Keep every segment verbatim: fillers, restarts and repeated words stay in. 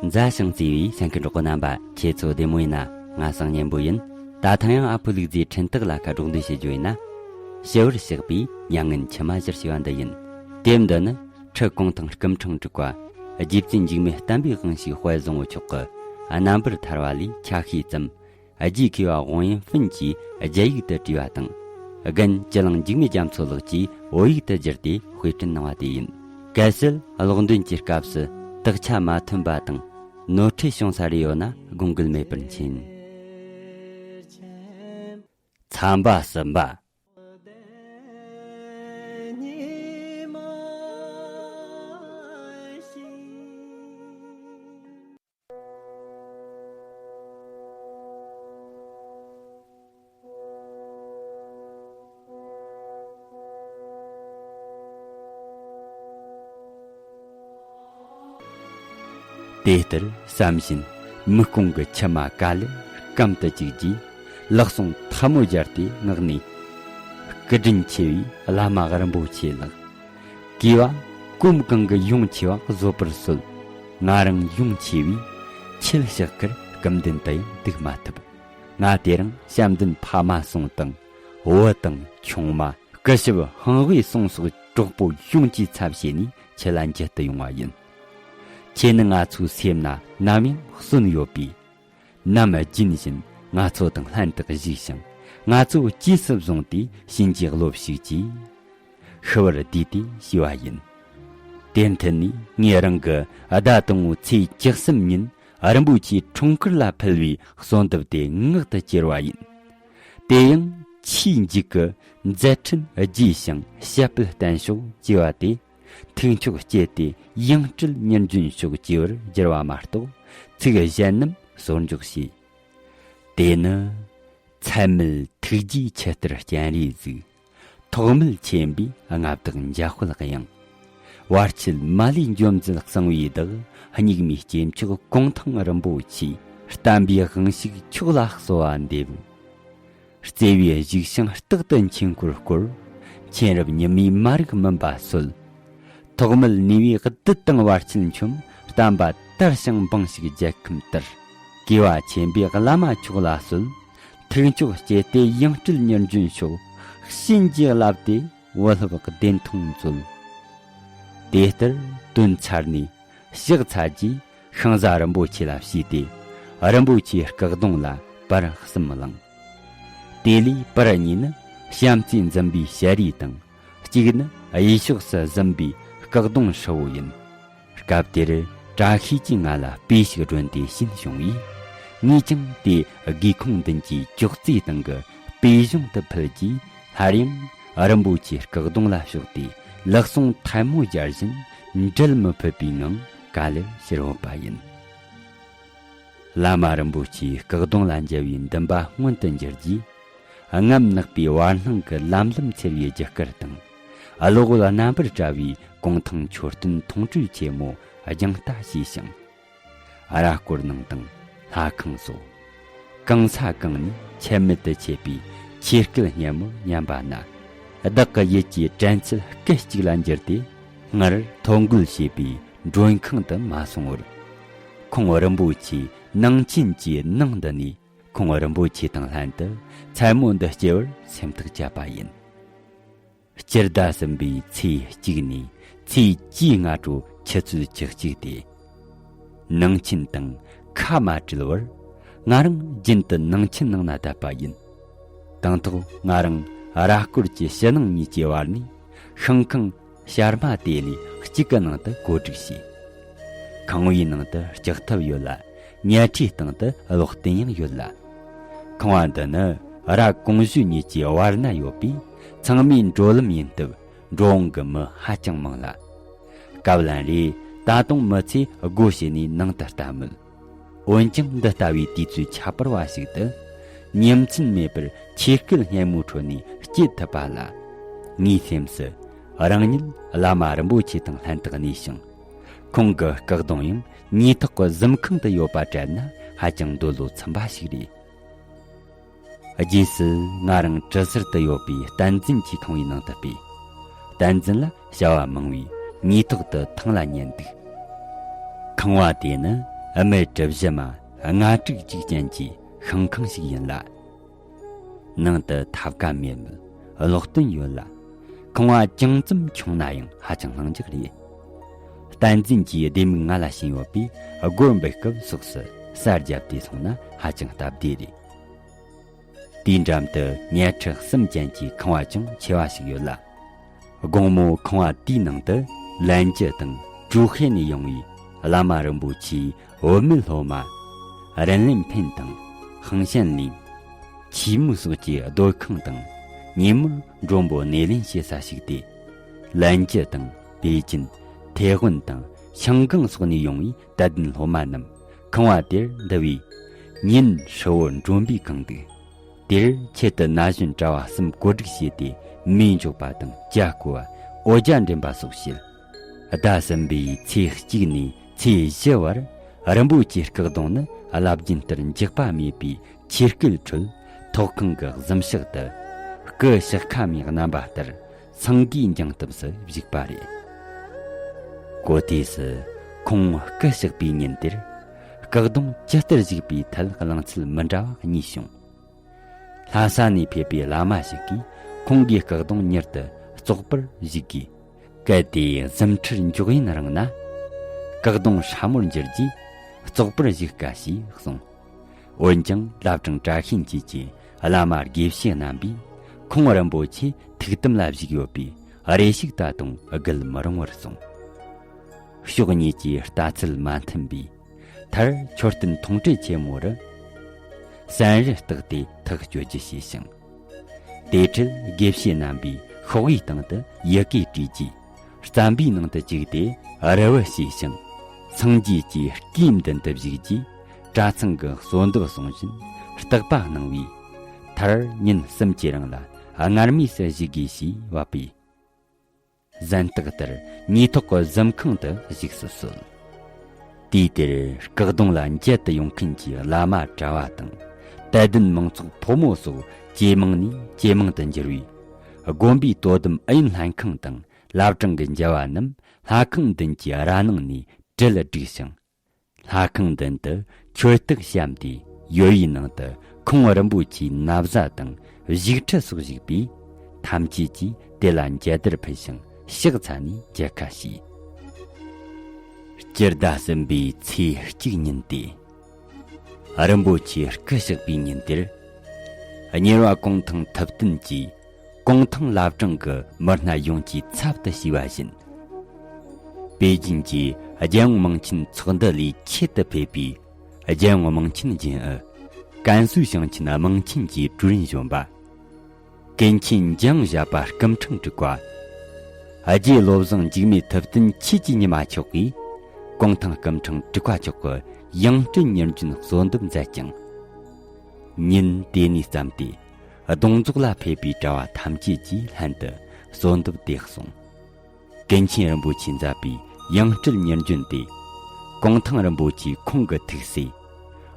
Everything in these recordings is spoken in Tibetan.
མཛའ་ཞིང་བརྩེ་བའི་སེམས་ཁུར་གྲོགས་པོ་རྣམ་པ། ཁྱེད་ཚོ་བདེ་མོ་ཡིན་ན། ང་སང་ཉན་པོ་ཡིན། ད་ཐེངས་ཡང་ཨ་ཕོ་ལུག་རྫིའི་འཕྲིན་སྟེགས་ལ་ཁ་སྒྲོག་འདོན་བྱེད་རྒྱུ་ཡིན་ན། ཞི་བར་གཤེགས་པའི་མྱ་ངན་མཆི་མ་བཞུར་ཞེས་པ་འདི་ཡིན། དེབ་འདི་ནི་ཁྲི་གུང་ཐང་སྐུ་ཕྲེང་དྲུག་པ་རྗེ་བཙུན་འཇིགས་མེད་བསྟན་པའི་དབང་ཕྱུག་དཔལ་བཟང་པོ་མཆོག་གི་རྣམ་པར་ཐར་བ་ལས་ཆ་ཤས་ཙམ། རྗེ་མཁས་པ་ཝང་ཡན་ཧྥིན་གྱིས་རྒྱ་ཡིག་ཏུ་བྲིས་པ་དང་། རྒན་སྤྱི་གླིང་འཇིགས་མེད་རྒྱ་མཚོ་ལགས་ཀྱིས་བོད་ཡིག་ཏུ་བསྒྱུར་ཏེ་དཔེ་སྐྲུན་གནང་བ་དེ་ཡིན། གལ་སྲིད་ཀློག་འདོན་གྱི་སྐབས་སུ་དག་ཆ་མ་ཐོན་པ་དང་ནོར་འཁྲུལ་བྱུང་ས་རེ་ཡོད་ན་དགོངས་འགལ་མེད་པར་མཁྱེན། ཚན་པ་གསུམ་པ། དེ་ལྟར་བསམ་བཞིན་མིག་ཀོང་གི་མཆི་མ་ག་ལེར་སྐམ་དུ་བཅུག་རྗེས། ལག་ཟུང་ཐལ་མོ་སྦྱར་ཏེ་ངག་ནས། སྐུ་དྲིན་ཆེ་བའི་བླ་མ་རིན་པོ་ཆེ་ལགས། གུས་པ། གོམ་གང་གི་ཡོངས་ཆེ་བ་བཟོད་པར་གསོལ། ང་རང་ཡོངས་ཆེ་བས་ཁྱེད་ཕྱག་ཁར་སྐུ་མདུན་དུ་ཡང་འདུག་མ་ཐུབ། ང་དེ་རིང་ཞབས་འདུན་ཕ་མ་སོང་དང་བུ་དང་ཆུང་མ། སྐུ་ཞབས་ཧང་ཝེ་སོང་སོགས་གྲོགས་པོ་ཡོངས་ཀྱི་ཚབ་བྱས་ནས་ཁྱེད་ལ་འཇལ་དུ་ཡོང་བ་ཡིན། ཁྱེད་ནི་ང་ཚོའི་སེམས་ན་ནམ་ཡང་གསོན་ཡོད་པས། ནམ་རྒྱུན་བཞིན་ང་ཚོ་དང་ལྷན་དུ་བཞུགས་ཤིང་། ང་ཚོ་གཅེས་སུ་བཟུང་སྟེ་བྱིན་གྱིས་རློབས་ཤིག་ཅེས་ཤི་བར་བསྡུས་ཏེ་ཞུས་པ་ཡིན། དེར་མཐུད་ནས་ངས་རང་གི་ཟླ་དང་པོའི་ཚེས་བཅུ་གསུམ་ཉིན་རིན་པོ་ཆེའི་འཁྲུངས་སྐར་ལ་ཕུལ་བའི་གསོལ་འདེབས་དེ་ངག་ཏུ་གྱེར་བ་ཡིན། དེ་ཡང་ཆེས་མཇུག་གི་མཛད་འཕྲིན་རྒྱས་ཤིང་བཤད་སྤེལ་བརྟན་ཤོག་ཅེས་པ་དེ། ཐུགས་མཆོག་བསྐྱེད་དེ་ཡང་སྤྲུལ་མྱུར་འབྱོན་ཤོག་ཅེས་པར་བསྒྱུར་བ་མ་གཏོགས་ཚིག་གཞན་རྣམས་སོར་འཇོག་བྱས། དེ་ནི། ཚད་མེད་ཐུགས་རྗེའི་ཆུ་གཏེར་སྤྱན་རས་གཟིགས། ཐོགས་མེད་མཁྱེན་པའི་མངའ་བདག་འཇམ་དཔལ་དབྱངས། བར་ཆད་མ་ལུས་འཇོམས་མཛད་གསང་བའི་བདག། སྙིགས་མའི་སྐྱེས་མཆོག་གུང་ཐང་རིན་པོ་ཆེ། བསྟན་པའི་དབང་ཕྱུག་མཆོག་ལ་གསོལ་བ་འདེབས། བརྩེ་བའི་གཟིགས་ཤིང་རྟག་ཏུ་མཆིང་བཀུར་བསྐོར། མཁྱེན་རབ་ཉི་མའི་མ་རིག་མུན་པ་སོལ། ཐོག་མེད་ནུས་པའི་བདུད་དང་བར་ཆད་ཆོམ། བསྟན་པ་དར་ཞིང་འབངས་ཤིག་རྒྱལ་ཁམས་དར། གུས་པ་ཆེན་པོའི་བླ་མ་མཆོག་ལ་གསོལ། ཐུགས་མཆོག་བསྐྱེད་དེ་ཡང་སྤྲུལ་མྱུར་འབྱོན་ཤོག། བྱིན་གྱིས་བརླབས་ཏེ་བུ་སློབ་བདེ་མཐོང་སྩོལ། དེ་ལྟར་དོན་ཚར་ནས་ཕྱག་འཚལ་རྗེས། ཤིང་བཟའ་རིན་པོ་ཆེ་ལ་ཕྱིས་ཏེ། རིན་པོ་ཆེའི་སྐུ་གདུང་ལ་པར་གསུམ་བླངས། དེ་ལས་པར་གཉིས་ནི་བྱམས་བརྩེས་འཛིན་པའི་ཞལ་རས་དང་། གཅིག་ནི་གཡས་ཕྱོགས་སུ་གཟིམས་པའི་སྐུ་གདུང་ཧྲིལ་བོ་ཡིན། སྐབས་དེར་བཀྲ་ཤིས་ཀྱིས་ང་ལ་དཔེ་ཞིག་སྒྲོན་ཏེ་བྱིན་བྱུང་བས། ངས་ཀྱང་དེ་སྒེའུ་ཁུང་མདུན་གྱི་ཅོག་ཙེའི་སྟེང་གི་པའི་གཞུང་དུ་ཕུལ་རྗེས། སླར་ཡང་རིན་པོ་ཆེའི་སྐུ་གདུང་ལ་ཕྱོགས་ཏེ། ལག་ཟུང་ཐལ་མོ་སྦྱར་བཞིན་འབྲལ་མི་ཕོད་པའི་ངང་ག་ལེར་ཕྱིར་བུད་པ་ཡིན། བླ་མ་རིན་པོ་ཆེའི་སྐུ་གདུང་ལ་འཇལ་བའི་འདུན་པ་མངོན་དུ་འགྱུར་རྗེས། རྔམ་ནག་པའི་བར་སྣང་གི་ལམ་ལམ་འཚེར་བའི་རྒྱུ་སྐར་དང་། གློག་འོད་རྣམ་པར་བཀྲ་བའི་གུང་ཐང་མཆོད་རྟེན་མཐོང་གྲོལ་ཆེན་མོ་རྒྱང་ལྟ་བྱས་ཤིང་། ར་སྐོར་ནང་དང་ལྷ་ཁང་སོགས། གང་ས་གང་ནས་ཆད་མེད་དུ་མཆེད་པའི་ཆོས་སྐད་སྙན་མོ་ཉན་པ་ན། བདག་གི་ཡིད་ཀྱི་དྲན་ཚུལ་སྐད་ཅིག་ལ་འགྱུར་ཏེ། སྔར་ཐོ་འགོད་བྱས་པའི་མགྲོན་ཁང་དུ་མ་སོང་བར། ཁོང་རིན་པོ་ཆེའི་ནང་ཆེན་གྱི་ནང་དུ་ནས། ཁོང་རིན་པོ་ཆེ་དང་ལྷན་དུ་མཚན་མོ་འདི་སྐྱེལ་བར་སེམས་ཐག་བཅད་པ་ཡིན། སྤྱི་ཟླ་གསུམ་པའི་ཚེས་གཅིག་ནས་ཚེས་བཅུའི་སྔ་དྲོ་ཆུ་ཚོད་བཅུ་གཅིག་སྟེ། ནང་ཆེན་དང་ཁ་མ་བྲལ་བར། ང་རང་རྒྱུན་དུ་ནང་ཆེན་ནང་ན་བསྡད་པ་ཡིན། དང་ཐོག་ང་རང་ར་སྐོར་གྱི་ཕྱི་ནང་གཉིས་ཀྱི་བར་ནས་ཤིང་ཁང་ཞར་མ་དེ་ལས་གཅིག་གི་ནང་དུ་བཀོད་སྒྲིག་བྱས། ཁང་བའི་ནང་དུ་ལྕགས་ཐབ་ཡོད་ལ། ཉལ་ཁྲིའི་སྟེང་དུ་གློག་བརྟན་ཡང་ཡོད་ལ། ཁང་བ་འདི་ནི་ར་གོང་ཞུ་གཉིས་ཀྱི་བར་ན་ཡོད་པས། ཚང་མའི་འགྲོ་ལམ་ཡིན་སྟབས། འགྲོ་འོང་གི་མི་ཧ་ཅང་མང་ལ། སྐབས་ལན་རེ་ད་དུང་མི་ཚོས་སྒོ་ཕྱེ་ནས་ནང་དུ་ལྟ་མོད། འོན་ཀྱང་འདི་ལྟ་བུའི་དུས་ཚོད་ཁྱད་པར་བ་ཞིག་ཏུ། ཉིན་མཚན་མེད་པར་ཆོས་སྐད་སྙན་མོའི་ཁྲོད་ནས་སྐྱེལ་ཐུབ་པ་ལ། ངའི་སེམས་སུ་རང་ཉིད་བླ་མ་རིན་པོ་ཆེ་དང་ལྷན་དུ་གནས་ཤིང་། ཁོང་གི་སྐུ་གདུང་ཡང་ཉེ་ཐོག་གི་གཟིམ་ཁང་དུ་ཡོད་པ་དྲན་ན་ཧ་ཅང་འདོད་བློ་ཚིམ་པ་ཞིག་རེད། རྗེས་སུ་ང་རང་གྲུ་ཟུར་དུ་ཡོད་པའི་བསྟན་འཛིན་གྱི་ཁང་བའི་ནང་དུ་ཕེབས། བསྟན་འཛིན་ལ་བྱ་བ་མང་བས་ཉེ་ཐོག་ཏུ་ཐང་ལ་ཉལ་འདུག། ཁང་བ་དེ་ནི་ རྨེ་གྲུ་བཞི་མ་ལྔ་དྲུག་ཅུ་ཅན་གྱི་ཤིང་ཁང་ཞིག་ཡིན་ལ། ནང་དུ་ཐབ་ཀ་མེད་མོད་གློག་སྟོན་ཡོད་ལ། ཁང་བ་ཅུང་ཙམ་ཆུང་ན་ཡང་ཧ་ཅང་ལྷིང་འཇགས་རེད། བསྟན་འཛིན་གྱིས་ལྡེ་མིག་ང་ལ་བྱིན་ཡོད་པས། སྒོར་འབུད་སྐབས་སོགས་སུ་ས་བརྒྱབ་སྟེ་སོང་ན་ཧ་ཅང་སྟབས་བདེ་རེད། དེའི་འགྲམ་དུ་ཉལ་ཁྲི་གསུམ་ཅན་གྱི་ཁང་བ་ཅུང་ཆེ་བ་ཞིག་ཡོད་ལ། དགོང་མོ་ཁང་བ་དེའི་ནང་དུ་ལན་ཅི་དང་ཀྲུའུ་ཧེ་ནས་ཡོང་བའི་བླ་མ་རིན་པོ་ཆེའི་བུད་མེད་སློབ་མ་རིན་ལིན་ཕིན་དང་ཧང་ཞན་ལིན། ཆི་མུ་སོགས་ཀྱི་སྡོད་ཁང་དང་། ཉིན་མོར་མགྲོན་པོ་སྣེ་ལེན་བྱེད་ས་ཞིག་སྟེ། ལན་ཅི་དང་པེ་ཅིན། ཐེ་ཝན་དང་ཤང་ཀང་སོགས་ནས་ཡོང་བའི་དད་ལྡན་སློབ་མ་རྣམས་ཁང་བ་དེར་འདུ་བས། ཉིན་ཧྲིལ་བོར་མགྲོན་པོས་གང་འདུག་དེར་ཆེད་དུ་ན་གཞོན་གྲྭ་བ་གསུམ་བཀོད་སྒྲིག་བྱས་ཏེ། མེ་འཇོག་པ་དང་ཇ་བསྐོལ་བ། འོ་ཇ་འདྲེན་པ་སོགས་བྱེད། ཟླ་གསུམ་པའི་ཚེས་གཅིག་ནས་ཚེས་བཞི་བར་རིན་པོ་ཆེའི་སྐུ་གདུང་ནི་རླབས་རྒྱུན་ལྟར་འཇིག་པ་མེད་པའི་ཆོས་སྐུད་ཁྲོད་ཐོག་ཁང་གི་གཟིམ་ཤག་ཏུ། སྐུ་ཞག་ཁ་མའི་རྣམ་པ་ལྟར་སེང་གེའི་འགྱིང་སྟབས་སུ་བཞུགས་པ་རེད། གོ་ཐོས་སུ་ཁོང་སྐུ་གཤེགས་པའི་ཉིན་དེར་སྐུ་གདུང་ཇི་ལྟར་བཞུགས་པའི་ཐད་གླེང་ཚུལ་མི་འདྲ་བ་གཉིས་བྱུང་། ལྷ་ས་ནས་ཕེབས་པའི་བླ་མ་ཞིག་གིས་ཁོང་གི་སྐུ་གདུང་མྱུར་དུ་བཙོག་པར་གཞུག་གིས། གལ་ཏེ་གཟིམ་ཁྲིར་འཇོག་ཡུན་རིང་ན། སྐུ་གདུང་སྲ་མོར་འགྱུར་རྗེས་བཙོག་པར་གཞུག་དཀའ་ཞེས་གསུངས། འོན་ཀྱང་བླ་བྲང་བཀྲ་ཤིས་འཁྱིལ་གྱི་བླ་མ་དགེ་བཤེས་རྣམ་པས་ཁོང་རིན་པོ་ཆེ་ཐུགས་དམ་ལ་བཞུགས་ཡོད་པས། རེ་ཞིག་ད་དུང་བརྒལ་མི་རུང་བར་གསུངས། ཕྱོགས་གཉིས་ཀྱི་ལྟ་ཚུལ་མ་མཐུན་པས། མཐར་མཆོད་རྟེན་མཐོང་གྲོལ་ཆེན་མོ་རུ་སན་རི་བརྟགས་ཏེ་ཐག་གཅོད་རྒྱུ་བྱས་ཤིང་། དེ་འཕྲལ་དགེ་བཤེས་རྣམ་པས་ཤོག་བུའི་སྟེང་དུ་ཡི་གེ་བྲིས་རྗེས། རྩམ་པའི་ནང་དུ་བཅུག་སྟེ་རི་བོ་བྱས་ཤིང་། སངས་རྒྱས་ཀྱི་སྐུའི་མདུན་དུ་བཞུགས་རྗེས། གྲྭ་ཚང་གི་གསོལ་འདེབས་གསུང་བཞིན་བརྟག་པ་གནང་བས། མཐར་ཉིན་གསུམ་གྱི་རིང་ལ་སྔར་མུས་སུ་བཞུགས་དགོས་ཞེས་བབས་པས། གཟན་རྟགས་ལྟར་ཉེ་ཐོག་གི་གཟིམ་ཁང་དུ་བཞུགས་སུ་གསོལ། དུས་དེར་སྐུ་གདུང་ལ་མཇལ་དུ་ཡོང་མཁན་གྱི་བླ་མ་གྲྭ་བ་དང་། དད་ལྡན་མང་ཚོགས་ཕོ་མོ་སོགས་ཇེ་མང་ནས་ཇེ་མང་དུ་འགྱུར་བས། དགོན་པའི་དོ་དམ་ཨུ་ཡོན་ལྷན་ཁང་དང་བླ་བྲང་གི་མཇལ་བ་རྣམས་ལྷ་ཁང་མདུན་གྱི་ར་ནང་ནས་གྲལ་བསྒྲིགས་ཤིང་། ལྷ་ཁང་མདུན་དུ་མཆོད་སྟེགས་བཤམས་ཏེ། ཡོལ་བའི་ནང་དུ་ཁོང་རིན་པོ་ཆེའི་ན་བཟའ་དང་བཞུགས་ཁྲི་སོགས་བཞུགས་པས། ཐམས་ཅད་ཀྱིས་དེ་ལ་མཇལ་དར་ཕུལ་ཞིང་ཕྱག་འཚལ་ནས་མཇལ་ཁ་བྱས། སྤྱི་ཟླ་གསུམ་པའི་ཚེས་གཅིག་ཉིན་ཏེ། རིན་པོ་ཆེ་སྐུ་གཤེགས་པའི་ཉིན་དེར། གཉེར་བ་གུང་ཐང་ཐུབ་བསྟན་གྱིས་གུང་ཐང་བླ་བྲང་གི་མི་སྣ་ཡོངས་ཀྱི་ཚབ་ཏུ་ཞུས་པ་བཞིན། པེ་ཅིན་གྱི་རྒྱལ་ཡོངས་མིང་ཆེན་ཚོགས་འདུ་ལས་ཆེད་དུ་ཕེབས་པའི་རྒྱལ་ཡོངས་མིང་ཆེན་རྒྱུན་ཨུ། ཀན་སུའུ་ཞིང་ཆེན་དམངས་ཆེན་གྱི་ཀྲུའུ་རིན་གཞོན་པ། ཀུན་མཁྱེན་འཇམ་དབྱངས་བཞད་པ་སྐུ་ཕྲེང་དྲུག་པ། རྗེ་བློ་བཟང་འཇིགས་མེད་ཐུབ་བསྟན་ཆོས་ཀྱི་ཉི་མ་མཆོག་གིས་གུང་ཐང་སྐུ་ཕྲེང་དྲུག་པ་མཆོག་གི་ཡང་སྤྲུལ་ཉེར་བདུན་གསོལ་འདེབས་མཛད་ཅིང་། ཉིན་དེ་ནས་བརྩམས་ཏེ། གདོང་རྫོགས་ལ་ཕེབས་པའི་གྲྭ་བ་ཐམས་ཅད་ཀྱིས་ལྷན་དུ་གསོལ་འདེབས་དེ་གསུངས། ཀུན་མཁྱེན་རིན་པོ་ཆེས་མཛད་པའི་ཡང་སྤྲུལ་ཉེར་བདུན་དེ། གུང་ཐང་རིན་པོ་ཆེས་ཁོང་གི་ཐུགས་སྲས།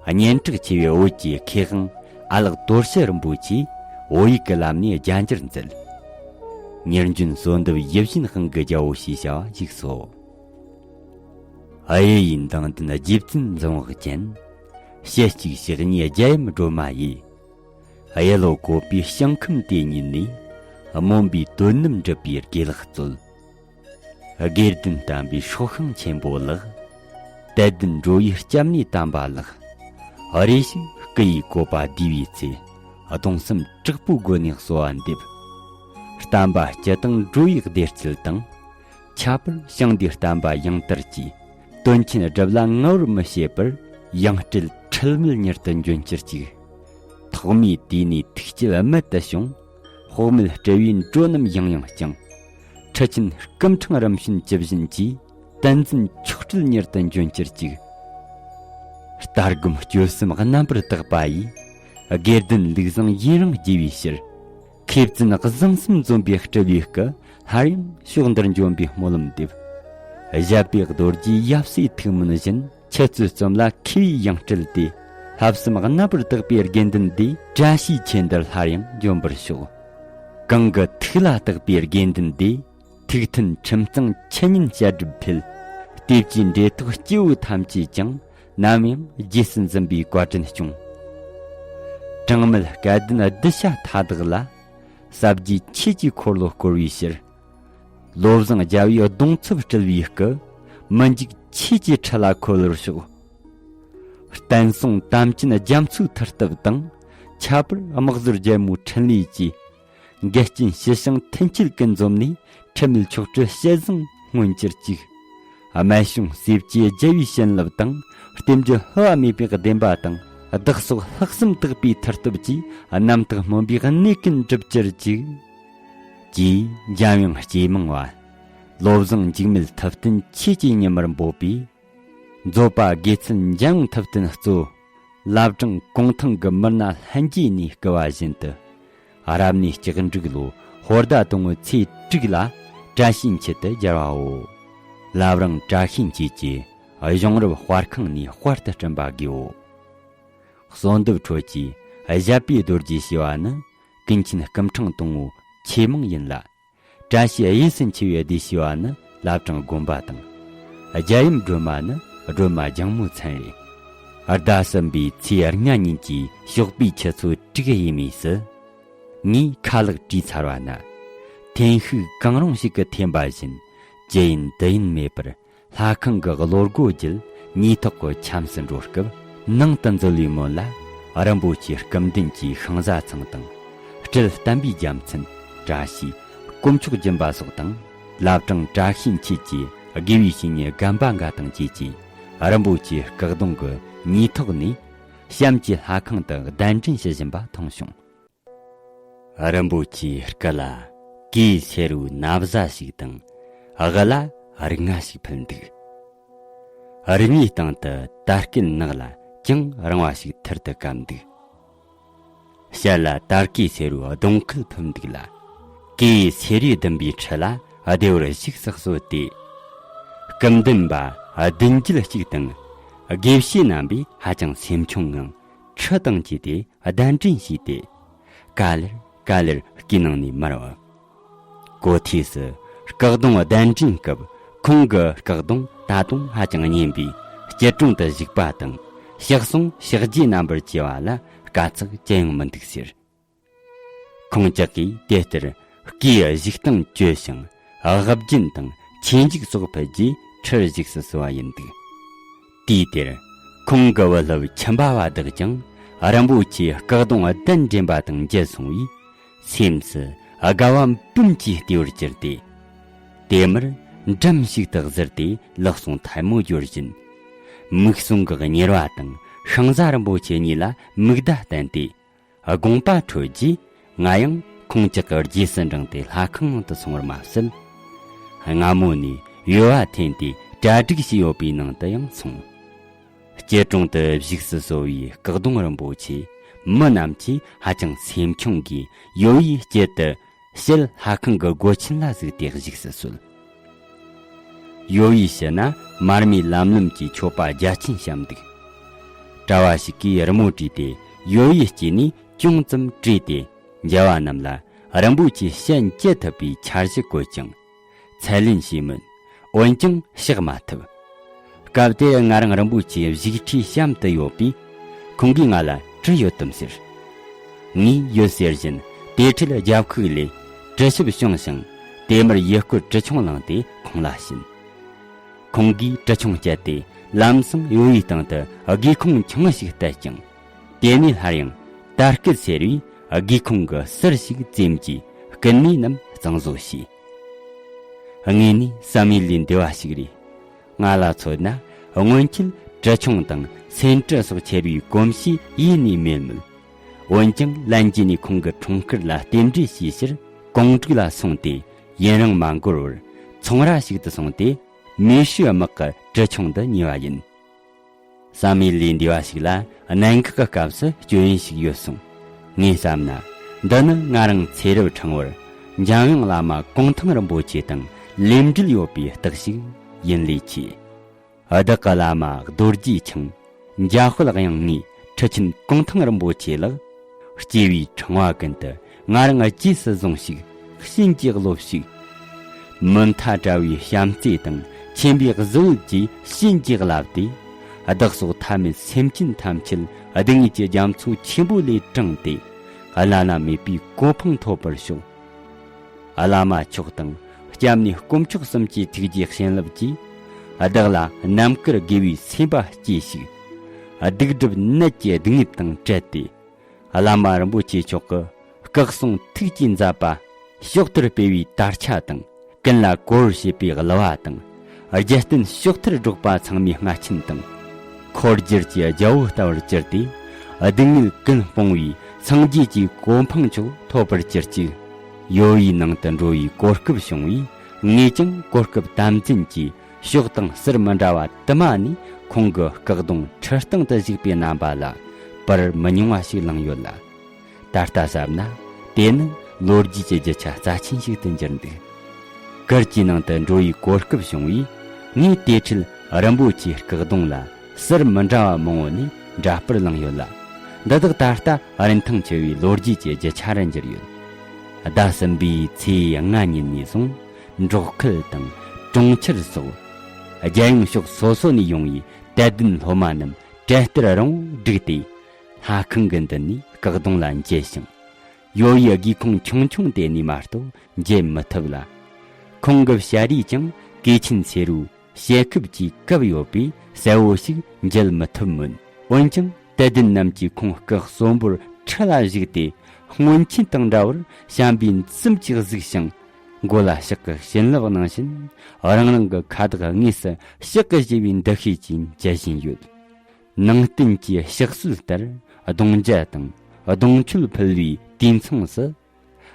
སྙན་གྲགས་ཆེ་བའི་བོད་ཀྱི་མཁས་དབང་ཨ་ལགས་དོར་ཞི་རིན་པོ་ཆེས་བོད་ཡིག་གི་ལམ་ནས་རྒྱ་འགྱུར་མཛད། ཉེར་བདུན་གསོལ་འདེབས་ཡིད་བཞིན་དབང་གི་རྒྱལ་པོ་ཞེས་བྱ་བ་བཞུགས་སོ། གཡུ་ཡི་མདངས་ལྡན་རྗེ་བཙུན་འཛམ་བག་ཅན། ཞལ་གཅིག་ཕྱག་གཉིས་རྒྱལ་ཡུམ་སྒྲོལ་མ་ཡིས། གཡུ་ལོ་བཀོད་པའི་ཞིང་ཁམས་དེ་ཉིད་ནས། སྨོན་པའི་དོན་རྣམས་འགྲུབ་པའི་དགེ་ལེགས་སྩོལ། དགེ་ལྡན་དམ་པའི་སྲོག་ཤིང་ཆེན་པོ་ལགས། དད་ལྡན་འགྲོ་བའི་སྐྱབས་གནས་དམ་པ་ལགས། རེ་ཞིག་སྐུ་ཡི་བཀོད་པ་བསྡུས་པའི་ཚེ། གདུང་སེམས་དྲག་པོའི་སྒོ་ནས་གསོལ་བ་འདེབས། བསྟན་པ་སྤྱི་དང་འགྲོ་བའི་བདེ་སྐྱིད་དང་། ཁྱད་པར་ཞིང་འདིའི་བསྟན་པ་ཡང་དར་གྱིས། དོན་ཆེན་སྒྲུབ་ལ་ངལ་བར་མི་བྱེད་པར། ཡང་སྤྲུལ་འཁྲུལ་མེད་མྱུར་དུ་འབྱོན་གྱུར་ཅིག། ཐོག་མའི་དུས་ནས་ཐུགས་བསྐྱེད་རྨད་དུ་བྱུང་། དཔག་མེད་སྤྲུལ་པའི་འགྲོ་རྣམས་ཡང་ཡང་བསྐྱངས། ཁྲི་ཆེན་སྐུ་ཕྲེང་རིམ་བྱོན་ཇི་བཞིན་གྱིས། བསྟན་འཛིན་མཆོག་སྤྲུལ་མྱུར་དུ་འབྱོན་གྱུར་ཅིག། ལྟ་སྒོམ་སྤྱོད་གསུམ་རྣམ་པར་དག་པ་ཡིས། དགེ་ལྡན་ལུགས་བཟང་ཡུན་རིང་རྒྱས་པའི་ཕྱིར། མཁས་བཙུན་བཟང་གསུམ་འཛོམས་པའི་སྤྲུལ་པའི་སྐུ། སླར་ཡང་ཕྱོགས་འདིར་འབྱོན་པའི་སྨོན་ལམ་འདེབས། བཞད་པའི་རྡོ་རྗེའི་ཡབ་སྲས་ཐུགས་སྨོན་བཞིན། ཆུ་ཚོད་གསུམ་ལ་མཁས་པའི་ཡང་སྤྲུལ་ཏེ། ལྷག་བསམ་རྣམ་པར་དག་པའི་དགེ་འདུན་སྡེ། བཀྲ་ཤིས་ཆོས་འདིར་སླར་ཡང་འབྱོན་པར་ཤོག། གང་གི་ཐུགས་ལ་བཏགས་པའི་དགེ་འདུན་སྡེ། ཐུགས་མཐུན་ཁྲིམས་གཙང་འཆད་ཉན་བཤད་སྒྲུབ་འཕེལ། ལྟེབ་ཀྱི་འབྲེལ་ཐོགས་སྐྱེ་བོ་ཐམས་ཅད་ཀྱང་། ནམ་ཡང་རྗེས་སུ་འཛིན་པའི་བཀའ་དྲིན་སྐྱོང་། གྲངས་མེད་སྐལ་ལྡན་གདུལ་བྱ་མཐའ་དག་ལ། ཟབ་རྒྱས་ཆོས་ཀྱི་འཁོར་ལོ་བསྐོར་བའི་ཕྱིར། བློ་བཟང་རྒྱལ་བའི་གདུང་འཚོབ་སྤྲུལ་བའི་སྐུ། མི་འཇིགས་ཆོས་ཀྱི་ཁྲི་ལ་འཁོད་པར་ཤོག། བསྟན་སྲུང་དམ་ཅན་རྒྱ་མཚོའི་མཐུ་སྟོབས་དང་། ཁྱད་པར་དམག་ཟོར་རྒྱལ་མོའི་འཕྲིན་ལས་ཀྱིས། འགལ་རྐྱེན་ཞི་ཞིང་མཐུན་རྐྱེན་ཀུན་འཛོམས་ནས། འཁྲུལ་མེད་མཆོག་སྤྲུལ་ཞལ་བཟང་མངོན་གྱུར་ཅིག། སྨན་གཞུང་གསེར་གྱི་རྒྱལ་བའི་བྱིན་རླབས་དང་། རྟེན་འབྲེལ་བསླུ་བ་མེད་པའི་བདེན་པ་དང་། བདག་སོགས་ལྷག་བསམ་དག་པའི་མཐུ་སྟོབས་ཀྱིས། རྣམ་དག་སྨོན་པའི་གནས་ཀུན་འགྲུབ་གྱུར་ཅིག། ཅེས་འཇམ་དབྱངས་ཇེ་མང་བ། བློ་བཟང་འཇིགས་མེད་ཐུབ་བསྟན་ཆོས་ཀྱི་ཉི་མར་འབོད་པའི། མཛོད་པ་དགེ་ཚུལ་འཇམ་དབྱངས་ཐུབ་བསྟན་གཙོ། བླ་བྲང་གུང་ཐང་གི་མི་སྣ་ལྷན་རྒྱས་ནས་བསྐུལ་བ་བཞིན་དུ། རབ་གནས་ལྕགས་འབྲུག་ལོ་ཧོར་ཟླ་དང་པོའི་ཚེས་དྲུག་ལ། བཀྲ་ཤིས་འཁྱིལ་དུ་སྦྱར་བའོ། བླ་བྲང་བཀྲ་ཤིས་འཁྱིལ་གྱི་གཞུང་རབ་དཔར་ཁང་ནས་དཔར་དུ་བསྐྲུན་པ་དགོས། གསོལ་འདེབས་ཁྲོད་ཀྱི་བཞད་པའི་རྡོ་རྗེ་ཞེས་པ་ནི། ཀུན་མཁྱེན་སྐུ་ཕྲེང་དང་པོའི་ཆོས་མིང་ཡིན་ལ། བཀྲ་ཤིས་གཡས་སུ་འཁྱིལ་བའི་སྡེ་ཞེས་པ་ནི་བླ་བྲང་དགོན་པ་དང་། རྒྱལ་ཡུམ་སྒྲོལ་མ་ནི་སྒྲོལ་མ་ལྗང་མོའི་མཚན་རེད། ཟླ་གསུམ་པའི་ཚེས་ལྔ་ཉིན་གྱི་ཞོགས་པའི་ཆུ་ཚོད་དྲུག་ཡས་མས་སུ། ངས་ཁ་ལག་བཀྲུས་ཚར་བ་ན། ཐེན་ཤུགས་གང་རུང་ཞིག་གིས་འཐེན་པ་བཞིན། ཅི་ཡིན་འདི་ཡིན་མེད་པར། ལྷ་ཁང་གི་གློ་སྒོ་བརྒྱུད། ཉེ་ཐོག་གི་ཁྱམས་སུ་འགྲོ་སྐབས། ནང་དུ་འཛུལ་བའི་སྔོན་ལ། རིན་པོ་ཆེའི་སྐུ་མདུན་གྱི་ཤིང་བཟའ་ཚང་དང་། སྤྲུལ་བསྟན་པའི་རྒྱལ་མཚན། བཀྲ་ཤིས། དཀོན་མཆོག་སྦྱིན་པ་སོགས་དང་། བླ་བྲང་བཀྲ་ཤིས་འཁྱིལ་གྱི་དགེ་བའི་བཤེས་གཉེན་རྒན་པ་འགའ་དང་བཅས་ཀྱིས། རིན་པོ་ཆེའི་སྐུ་གདུང་གི་ཉེ་ཐོག་ནས། གཤམ་གྱི་ལྷ་ཁང་དུ་གདན་འདྲེན་བྱེད་བཞིན་པ་མཐོང་བྱུང་། རིན་པོ་ཆེའི་སྐུ་ལ་གོས་སེར་བོའི་ན་བཟའ་ཞིག་དང་། དབུ་ལ་རིགས་ལྔ་ཞིག་ཕུལ་འདུག། རིགས་ལྔའི་སྟེང་དུ་དར་སྐེད་ནག་ལ་གྱང་རིང་བ་ཞིག་ཐུར་དུ་བཀབ་འདུག། ཞལ་ལ་དར་གོས་སེར་བོའི་གདོང་ཁུལ་ཕུབ་འདུག་ལ། གོས་སེར་བོས་བསྡམས་པའི་ཁྲི་ལ་བདེ་བར་བཞུགས་སུ་གསོལ་ཏེ། སྐུ་མདུན་པ་བདུན་བརྒྱད་ཅིག་དང་། དགེ་བཤེས་རྣམ་པས་ཧ་ཅང་སེམས་ཆུང་ངང་། ཁྲི་དང་བཅས་ཏེ་གདན་འདྲེན་བྱས་ཏེ། ག་ལེར་ག་ལེར་སྐུའི་ནང་ནས་མར་བབས། གོ་ཐོས་སུ་སྐུ་གདུང་གདན་འདྲེན་སྐབས། ཁོང་གི་སྐུ་གདུང་ད་དུང་ཧ་ཅང་མཉེན་པས། སྐྱིལ་ཀྲུང་དུ་བཞུགས་པ་དང་། ཕྱག་ཟུང་ཕྱག་རྒྱའི་རྣམ་པར་བྱས་པ་ལ་དཀའ་ཚེགས་ཅི་ཡང་མི་འདུག་ཟེར། ཁོང་ཅག་གིས་དེ་ལྟར་སྐུའི་བཞུགས་སྟངས་བཅོས་ཤིང་། དབུ་རྒྱན་དང་ཆོས་འཇུག་སོགས་ཕུལ་རྗེས་ཁྲིར་བཞུགས་སུ་གསོལ་བ་ཡིན་འདུག། དུས་དེར་ཁོང་གི་བུ་སློབ་ཁྱིམ་པ་བ་དག་ཀྱང་། རིན་པོ་ཆེའི་སྐུ་གདུང་གདན་འདྲེན་པ་དང་མཇལ་སོང་བས། སེམས་སུ་དགའ་བ་འབུམ་གྱིས་བརྟས་པར་གྱུར་ཏེ། དེ་མུར་འགྲམ་ཞིག་ཏུ་གཟིར་ཏེ། ལག་ཟུང་ཐལ་མོ་སྦྱོར་བཞིན། མིག་ཟུང་གི་གཉེར་བ་དང་ཤིང་བཟའ་རིན་པོ་ཆེ་གཉིས་ལ་མིག་བརྡ་བསྟན་ཏེ། དགོངས་པ་འཕྲོད་རྗེས། ང་ཡང་ཁོང་ཅག་གི་རྗེས་སུ་འབྲངས་ཏེ་ལྷ་ཁང་ནང་དུ་སོང་བར་མ་ཟད། སྔ་མོ་ནས་ཡོལ་བ་འཐེན་ཏེ་གྲ་སྒྲིག་བྱས་ཡོད་པའི་ནང་དུ་ཡང་སོང་། སྐྱིལ་ཀྲུང་དུ་བཞུགས་སུ་གསོལ་བའི་སྐུ་གདུང་རིན་པོ་ཆེ། མི་རྣམས་ཀྱིས་ཧ་ཅང་སེམས་ཆུང་གིས་ཡོལ་བའི་དཀྱིལ་དུ། ཕྱེད་ལྷ་ཁང་གི་སྒོ་ཆེན་ལ་ཟུག་སྟེ་བཞུགས་སུ་གསོལ། ཡོལ་བའི་ཕྱི་ན་མར་མེའི་ལམ་ལམ་གྱི་མཆོད་པ་རྒྱ་ཆེན་བཤམས་འདུག། གྲྭ་བ་ཞིག་གིས་རི་མོ་བྲིས་ཏེ། ཡོལ་བའི་དཀྱིལ་ནས་ཅུང་ཙམ་བྲོས་ཏེ། མཇལ་བ་རྣམས་ལ་རིན་པོ་ཆེའི་ཞལ་མཇལ་ཐུབ་པའི་འཆར་གཞི་བཀོད་ཅིང་། ཚད་ལེན་བྱས་མོད། འོན་ཀྱང་གཤེགས་མ་ཐུབ། སྐབས་དེར་ང་རང་རིན་པོ་ཆེའི་བཞུགས་ཁྲིའི་གཤམ་དུ་ཡོད་པས། ཁོང་གིས་ང་ལ་གྲི་ཡོད་དམ་ཟེར། ངས་ཡོད་ཟེར་བཞིན། དེ་འཕྲལ་རྒྱབ་ཁུག་ལས་གྲི་ཆབ་ཕྱུང་ཞིང་། དེ་མུར་ཡུལ་སྐོར་གྲི་ཆུང་བླངས་ཏེ་ཁོང་ལ་བྱིན། ཁོང་གིས་གྲི་ཆུང་བསྐྱལ་ཏེ། ལམ་སང་ཡོལ་བའི་སྟེང་དུ་སྒེའུ་ཁུང་ཆུང་ངུ་ཞིག་བཏབ་ཅིང་། དེ་ནས་སླར་ཡང་དར་སྐུད་སེར་བས་སྒེའུ་ཁུང་གི་ཟུར་ཞིག་བཙེམས་ཀྱིས། སྐུད་སྣེ་རྣམས་གཙང་བཟོ་བྱས། དངོས་གནས་བསམ་ཡུལ་ལས་འདས་པ་ཞིག་རེད། ང་ལ་མཚོན་ན། སྔོན་ཆད་གྲི་ཆུང་དང་སེན་གྲི་སོགས་འཁྱེར་བའི་གོམས་གཤིས་ཡེ་ནས་མེད་མོད། འོན་ཀྱང་ལན་གཅིག་ནས་ཁོང་གི་འཁྲུངས་སྐར་ལ་རྟེན་འབྲེལ་ཞུས་ཕྱིར། ཀོང་ཀྲིག་ལ་སོང་སྟེ། ཡུན་རིང་མ་འགོར་བར། ཚོང་ར་ཞིག་ཏུ་སོང་སྟེ། མེ་ཤུའི་དམག་གི་གྲི་ཆུང་འདི་ཉོས་པ་ཡིན། བསམ་ཡུལ་ལས་འདས་པ་ཞིག་ལ། གནད་འགག་གི་སྐབས་སུ་སྐྱོན་ཡོན་ཞིག་ཡོད་གསུངས། ངས་བསམ་ན། འདི་ནི་ང་རང་ཚེ་རབས་ཕྲེང་བར་འཇམ་དབྱངས་བླ་མ་གུང་ཐང་རིན་པོ་ཆེ་དང་ལས་འབྲེལ་ཡོད་པའི་རྟགས་ཤིག་ཡིན་ལས་ཆེ། བདག་གི་བླ་མ་རྡོ་རྗེ་འཆང་། འཇམ་དཔལ་དབྱངས་ནས་ཁྲི་ཆེན་གུང་ཐང་རིན་པོ་ཆེ་ལགས། སྐྱེ་བའི་ཕྲེང་བ་ཀུན་ཏུ་ང་རང་རྗེས་སུ་བཟུང་ཞིག། བྱིན་གྱིས་རློབས་ཤིག། མུ་མཐའ་བྲལ་བའི་བྱམས་བརྩེ་དང་ཆེན་པོའི་གཟི་འོད་ཀྱིས་བྱིན་གྱིས་བརླབས་ཏེ། བདག་སོགས་ཐ་མལ་སེམས་ཅན་ཐམས་ཅད་སྡུག་བསྔལ་གྱི་རྒྱ་མཚོ་ཆེན་པོ་ལས་དྲངས་ཏེ། བླ་ན་མེད་པའི་གོ་འཕང་ཐོབ་པར་ཤོག། བླ་མ་མཆོག་དང་སྐྱབས་གནས་དཀོན་མཆོག་གསུམ་གྱི་ཐུགས་རྗེའི་བྱིན་རླབས་ཀྱིས། བདག་ལ་རྣམ་དཀར་དགེ་བའི་སེམས་པ་སྐྱེས་ཤིག། སྡིག་སྒྲིབ་ནད་ཀྱི་སྡུག་བསྔལ་དང་བྲལ་ཏེ། བླ་མ་རིན་པོ་ཆེ་མཆོག་གི་སྐུ་གསུང་ཐུགས་ཀྱི་མཛད་པ་ཕྱོགས་མཐར་སྤེལ་བའི་དར་ཆ་དང་། ཀུན་ལ་གོ་བར་བྱེད་པའི་གླུ་བ་དང་། རྒྱལ་བསྟན་ཕྱོགས་མཐར་སྒྲོག་པ་ཚང་མའི་རྔ་ཆེན་དང་། འཁོར་སྒྱུར་གྱི་རྒྱལ་པོ་ལྟ་བུར་གྱུར་ཏེ། སྡུག་བསྔལ་ཀུན་སྤོང་བའི་སངས་རྒྱས་ཀྱི་གོ་འཕང་མཆོག་ཐོབ་པར་གྱུར་ཅིག། ཡོ་བྱད་ནང་དུ་འགྲོ་བའི་གོ་སྐབས་བྱུང་བས། ངས་ཀྱང་གོ་སྐབས་དམ་འཛིན་གྱིས། ཕྱོགས་དང་ཟུར་མི་འདྲ་བ་དུ་མ་ནས་ཁོང་གི་སྐུ་གདུང་ཁྲི་སྟེང་དུ་བཞུགས་པའི་རྣམ་པ་ལ་བར་མི་ཉུང་བ་ཞིག་བླངས་ཡོད་ལ། ད་ལྟ་བསམ་ན་དེ་ནི་ལོ་རྒྱུས་ཀྱི་རྒྱུ་ཆ་རྩ་ཆེན་ཞིག་ཏུ་གྱུར་འདུག། གུར་གྱི་ནང་དུ་འགྲོ་བའི་གོ་སྐབས་བྱུང་བས། ངས་དེ་འཕྲལ་རིན་པོ་ཆེའི་སྐུ་གདུང་ལ་ཟུར་མི་འདྲ་བ་མང་བོ་ནས་འདྲ་པར་བླངས་ཡོད་ལ། འདི་དག་ད་ལྟ་རིན་ཐང་ཆེ་བའི་ལོ་རྒྱུས་ཀྱི་རྒྱུ་ཆ་རུ་གྱུར་ཡོད། ཟླ་གསུམ་པའི་ཚེས་ལྔ་ཉིན་ནས་བཟུང་འབྲོག་ཁུལ་དང་གྲོང་ཁྱེར་སོགས་རྒྱལ་ཡོངས་ཕྱོགས་སོ་སོ་ནས་ཡོང་བའི་དད་ལྡན་སློབ་མ་རྣམས་གྲལ་སྟར་རིང་བསྒྲིགས་ཏེ། ལྷ་ཁང་གི་མདུན་ནས་སྐུ་གདུང་ལ་འཇལ་ཞིང་། ཡོ་བྱད་སྒེའུ་ཁུང་ཆུང་ཆུང་དེ་ནས་མ་གཏོགས་འཇལ་མི་ཐུབ་ལ། ཁོང་གི་ཞལ་རས་ཀྱང་གོས་ཆེན་སེར་བོའི་ཞལ་ཁབ་ཀྱིས་བཀབ་ཡོད་པས་གསལ་བོ་ཞིག་འཇལ་མི་ཐུབ་མོད། འོན་ཀྱང་དད་ལྡན་རྣམས་ཀྱིས་ཁོང་སྐུ་གསོན་པོར་ཁྲི་ལ་བཞུགས་ཏེ། སྔོན་ཆད་དང་འདྲ་བར་བྱམས་པའི་འཛུམ་གྱིས་གཟིགས་ཤིང་། མགོ་ལ་ཕྱག་གི་བྱིན་རླབས་གནང་བཞིན། རང་རང་གི་ཁ་བཏགས་དངོས་སུ་ཕྱག་གི་བཞེས་པའི་འདུ་ཤེས་ཀྱིས་མཇལ་བཞིན་ཡོད། ནང་བསྟན་གྱི་ཕྱག་སྲོལ་ལྟར་གདུང་འཇལ་དང་གདུང་མཆོད་ཕུལ་བའི་དུས་མཚུངས་སུ།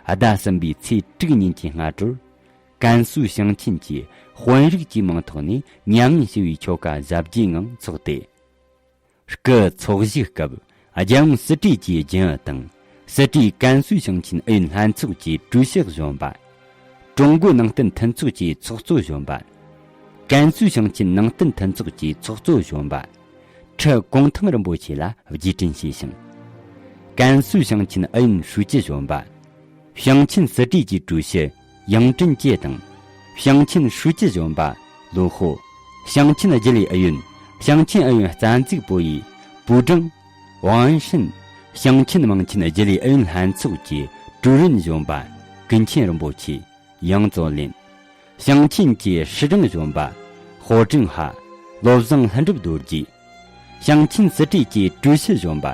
ཟླ་གསུམ་པའི་ཚེས་དྲུག་ཉིན་གྱི་སྔ་དྲོར། ཀན་སུའུ་ཞིང་ཆེན་གྱི་དཔོན་རིགས་ཀྱི་མིང་ཐོག་ནས་མྱ་ངན་ཞུ་བའི་ཆོ་ག་གཟབ་རྒྱས་ངང་འཚོགས་ཏེ། སྐུ་འཚོགས་བཞུགས་སྐབས་རྒྱལ་ཡོངས་སྲིད་གྲོས་ཀྱི་རྒྱུན་ཨུ་དང་། སྲིད་གྲོས་ཀན་སུའུ་ཞིང་ཆེན་ཨུ་ཡོན་ལྷན་ཚོགས་ཀྱི་ཀྲུའུ་ཞི་གཞོན་པ། ཀྲུང་གོ་ནང་བསྟན་མཐུན་ཚོགས་ཀྱི་ཚོགས་གཙོ་གཞོན་པ། ཀན་སུའུ་ཞིང་ཆེན་ནང་བསྟན་མཐུན་ཚོགས་ཀྱི་ཚོགས་གཙོ་གཞོན་པ། ཁྲི་གུང་ཐང་རིན་པོ་ཆེ་ལ་རྗེས་དྲན་ཞུས་ཤིང་། ཀན་སུའུ་ཞིང་ཆེན་ཨུ་ཡོན་ཧྲུའུ་ཅི་གཞོན་པ། ཞིང་ཆེན་སྲིད་གྲོས་ཀྱི་ཀྲུའུ་ཞི་ཡང་ཀྲིན་ཅེ་དང་། ཞིང་ཆེན་ཧྲུའུ་ཅི་གཞོན་པ་ལོ་ཧོ། ཞིང་ཆེན་རྒྱུན་ལས་ཨུ་ཡོན། ཞིང་ཆེན་ཨུ་ཡོན་རྩ་འཛུགས་པུའུ་ཡི་པུའུ་ཀྲང་ཝང་ཧྲིན། ཞིང་ཆེན་དམངས་ཆེན་རྒྱུན་ལས་ཨུ་ཡོན་ལྷན་ཚོགས་ཀྱི་ཀྲུའུ་རིན་གཞོན་པ་ཀུན་མཁྱེན་རིན་པོ་ཆེ། ཡང་ཙོ་ལིན། ཞིང་ཆེན་གྱི་市长གཞོན་པ་ཧོ་ཀྲིན་ཧྭ། བློ་བཟང་ལྷུན་གྲུབ་རྡོ་རྗེ། ཞིང་ཆེན་སྲིད་གྲོས་ཀྱི་ཀྲུའུ་ཞི་གཞོན་པ།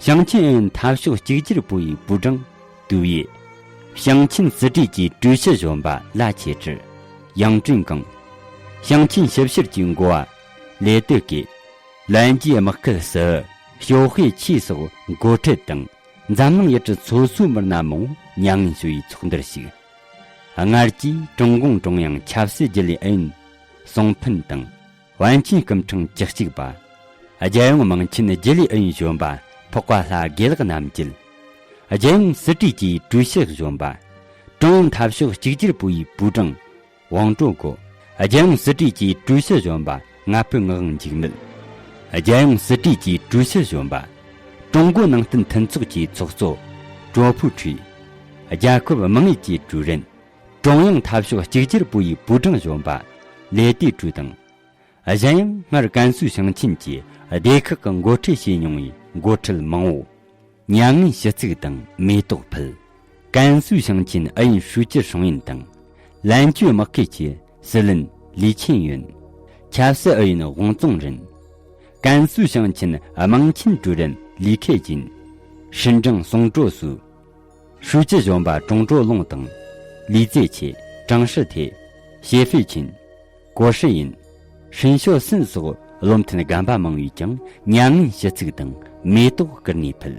ཞིང་ཆེན་ཨུ་ཡོན་འཐབ་ཕྱོགས་གཅིག་གྱུར་པུའུ་ཡི་པུའུ་ཀྲང་ཏུའུ་ཡེ། ཞིང་ཆེན་སྲིད་གྲོས་ཀྱི་ཀྲུའུ་ཞི་གཞོན་པ་ལ་ཆེ་ཀྲི། ཡང་ཀྲིན་ཀང་། ཞིང་ཆེན་ཞིབ་བཤེར་གྱི་འགོ་བ་ལེ་ཏོ་ཀེ། ལན་ཅི་དམག་ཁུལ་སུ་ཞོ་ཧེ་ཆི་སོགས་འགོ་ཁྲིད་དང་། འཛམ་གླིང་ཡུལ་གྲུ་སོ་སོའི་མི་སྣ་མང་མྱ་ངན་ཞུ་བའི་ཚོགས་འདུར་ཞུགས། སྔར་གྱི་ཀྲུང་གུང་ཀྲུང་དབྱང་ཆབ་སྲིད་རྒྱུན་ལས་ཨུ་ཡོན་སུང་ཕིན་དང་། པཎ་ཆེན་སྐུ་ཕྲེང་བཅུ་གཅིག་པ། རྒྱལ་ཡོངས་དམངས་ཆེན་རྒྱུན་ལས་ཨུ་ཡོན་གཞོན་པ་འཕགས་པ་ལྷ་དགེ་ལེགས་རྣམ་རྒྱལ། རྒྱལ་ཡོངས་སྲིད་གྲོས་ཀྱི་ཀྲུའུ་ཞི་གཞོན་པ། ཀྲུང་ཨུ་འཐབ་ཕྱོགས་གཅིག་གྱུར་པུའུ་ཡི་པུའུ་ཀྲང་ཝང་ཀྲོའུ་གོ། རྒྱལ་ཡོངས་སྲིད་གྲོས་ཀྱི་ཀྲུའུ་ཞི་གཞོན་པ་ང་ཕོད་ངག་དབང་འཇིགས་མེད། རྒྱལ་ཡོངས་སྲིད་གྲོས་ཀྱི་ཀྲུའུ་ཞི་གཞོན་པ། ཀྲུང་གོ་ནང་བསྟན་མཐུན་ཚོགས་ཀྱི་ཚོགས་གཙོ་ཀྲོ་ཕུའུ་ཁྲུའེ། རྒྱལ་ཁབ་དམངས་ཡུལ་གྱི་ཀྲུའུ་རིན། ཀྲུང་དབྱང་འཐབ་ཕྱོགས་གཅིག་གྱུར་པུའུ་ཡི་པུའུ་ཀྲང་གཞོན་པ་ལེ་ཏི་ཀྲུའུ་དང་། གཞན་ཡང་སྔར་ཀན་སུའུ་ཞིང་ཆེན་གྱི་སྡེ་ཁག་གི་འགོ་ཁྲིད་བྱས་མྱོང་བའི་འགོ་ཁྲིད་མང་བོ། མྱ་ངན་ཞུ་གཙིགས་དང་མེ་ཏོག་ཕུལ། ཀན་སུའུ་ཞིང་ཆེན་ཨུ་ཡོན་ཧྲུའུ་ཅི་ཧྲོང་ཡིན་དང་། ལན་ཅུའུ་དམག་ཁུལ་གྱི་སྲིད་བློན་ལི་ཆིན་ཡོན། ཆབ་སྲིད་ཨུ་ཡོན་ཝང་ཙུང་རིན། ཀན་སུའུ་ཞིང་ཆེན་དམངས་ཆེན་ཀྲུའུ་རིན་ལི་ཁེ་ཅིན། ཧྲིན་ཀྲང་སུང་ཀྲོའུ་སུའུ། ཧྲུའུ་ཅི་གཞོན་པ་ཀྲུང་ཀྲོའུ་ལུང་དང་། ལི་ཙེ་ཆེ། ཀྲང་ཧྲི་ཐེ། ཞེ་ཧྥེ་ཆིན། གོ་ཧྲི་ཡིན། ཧྲིན་ཤོ་སིན་སོགས་བློ་མཐུན་རྒན་པ་མང་བས་ཀྱང་མྱ་ངན་ཞུ་གཙིགས་དང་མེ་ཏོག་བསྐུར་ནས་ཕུལ།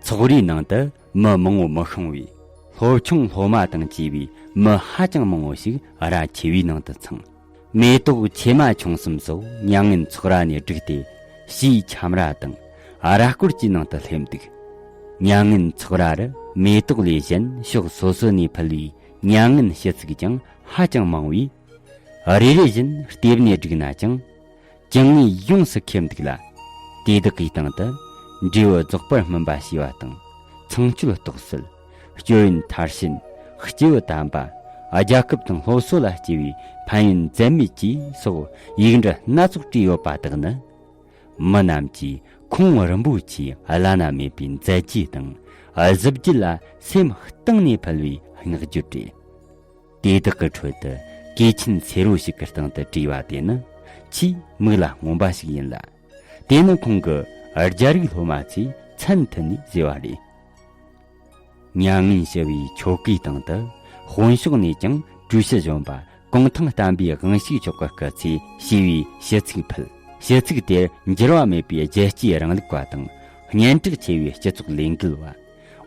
ཚོགས་རའི་ནང་དུ་མི་མང་བོ་མི་ཤོང་བས། སློབ་ཆུང་སློབ་མ་དང་བཅས་པའི་མི་ཧ་ཅང་མང་བོ་ཞིག་ར་ཆེ་བའི་ནང་དུ་འཚང་། མེ་ཏོག་ཆེ་མ་ཆུང་གསུམ་སོགས་མྱ་ངན་ཚོགས་ར་ནས་བསྒྲིགས་ཏེ། ཕྱིའི་ཁྱམས་ར་དང་ར་སྐོར་གྱི་ནང་དུ་སླེབས་འདུག། མྱ་ངན་ཚོགས་ར་རུ་མེ་ཏོག་ལས་གཞན་ཕྱོགས་སོ་སོ་ནས་ཕུལ་བའི་མྱ་ངན་ཞུ་གཙིགས་ཀྱང་ཧ་ཅང་མང་བས། རེ་རེ་བཞིན་ལྟེ་བ་ནས་བསྒྲིགས་ན་ཅང་། ཅང་ངེས་ཡོངས་སུ་ཁེབས་འདུག་ལ། དེ་དག་གི་སྟེང་དུ་འབྲས་བུ་རྫོགས་པར་སྨིན་པ་ཞེས་པ་དང་། ཚངས་སྤྱོད་རྟོགས་སྲེད། སྤྱོད་ཡོན་མཐར་ཕྱིན། སྐྱེས་བུ་དམ་པ། རྒྱལ་ཁབ་དང་སློབ་གསོ་ལ་སྐྱེས་པའི་ཕན་ཡོན་འཛད་མེད་ཅེས་སོགས་ཡིག་འབྲུ་སྣ་ཚོགས་བྲིས་ཡོད་པ་དག་ནི། མི་རྣམས་ཀྱིས་ཁོང་རིན་པོ་ཆེའི་བླ་ན་མེད་པའི་མཛད་རྗེས་དང་གཟི་བརྗིད་ལ་སེམས་གཏིང་ནས་ཕུལ་བའི་བསྔགས་བརྗོད་རེད། དེ་དག་གི་ཁྲོད་དུ་གོས་ཆེན་སེར་པོ་ཞིག་གི་སྟེང་དུ་བྲིས་པ་དེ་ནི་ཆེས་མིག་ལ་མངོན་པ་ཞིག་ཡིན་ལ། དེ་ནི་ཁོང་གི་རྒྱ་རིགས་སློབ་མ་ཚོས་མཚན་མཐུན་ནས་བཟོས་པ་རེད། མྱ་ངན་ཞུ་བའི་ཆོ་གའི་སྟེང་དུ་དཔོན་ཕྱོགས་ནས་ཀྱང་ཀྲུའུ་ཞི་གཞོན་པ་གུང་ཐང་བསྟན་པའི་དབང་ཕྱུག་མཆོག་གི་སྐུ་ཚེ་ཞེས་པའི་ཞུ་ཚིག་ཕུལ། ཞུ་ཚིག་དེར་འགྱུར་བ་མེད་པའི་རྒྱལ་གཅེས་རིང་ལུགས་པ་དང་སྙན་གྲགས་ཆེ་བའི་སྤྱི་ཚོགས་ལས་འགུལ་བ།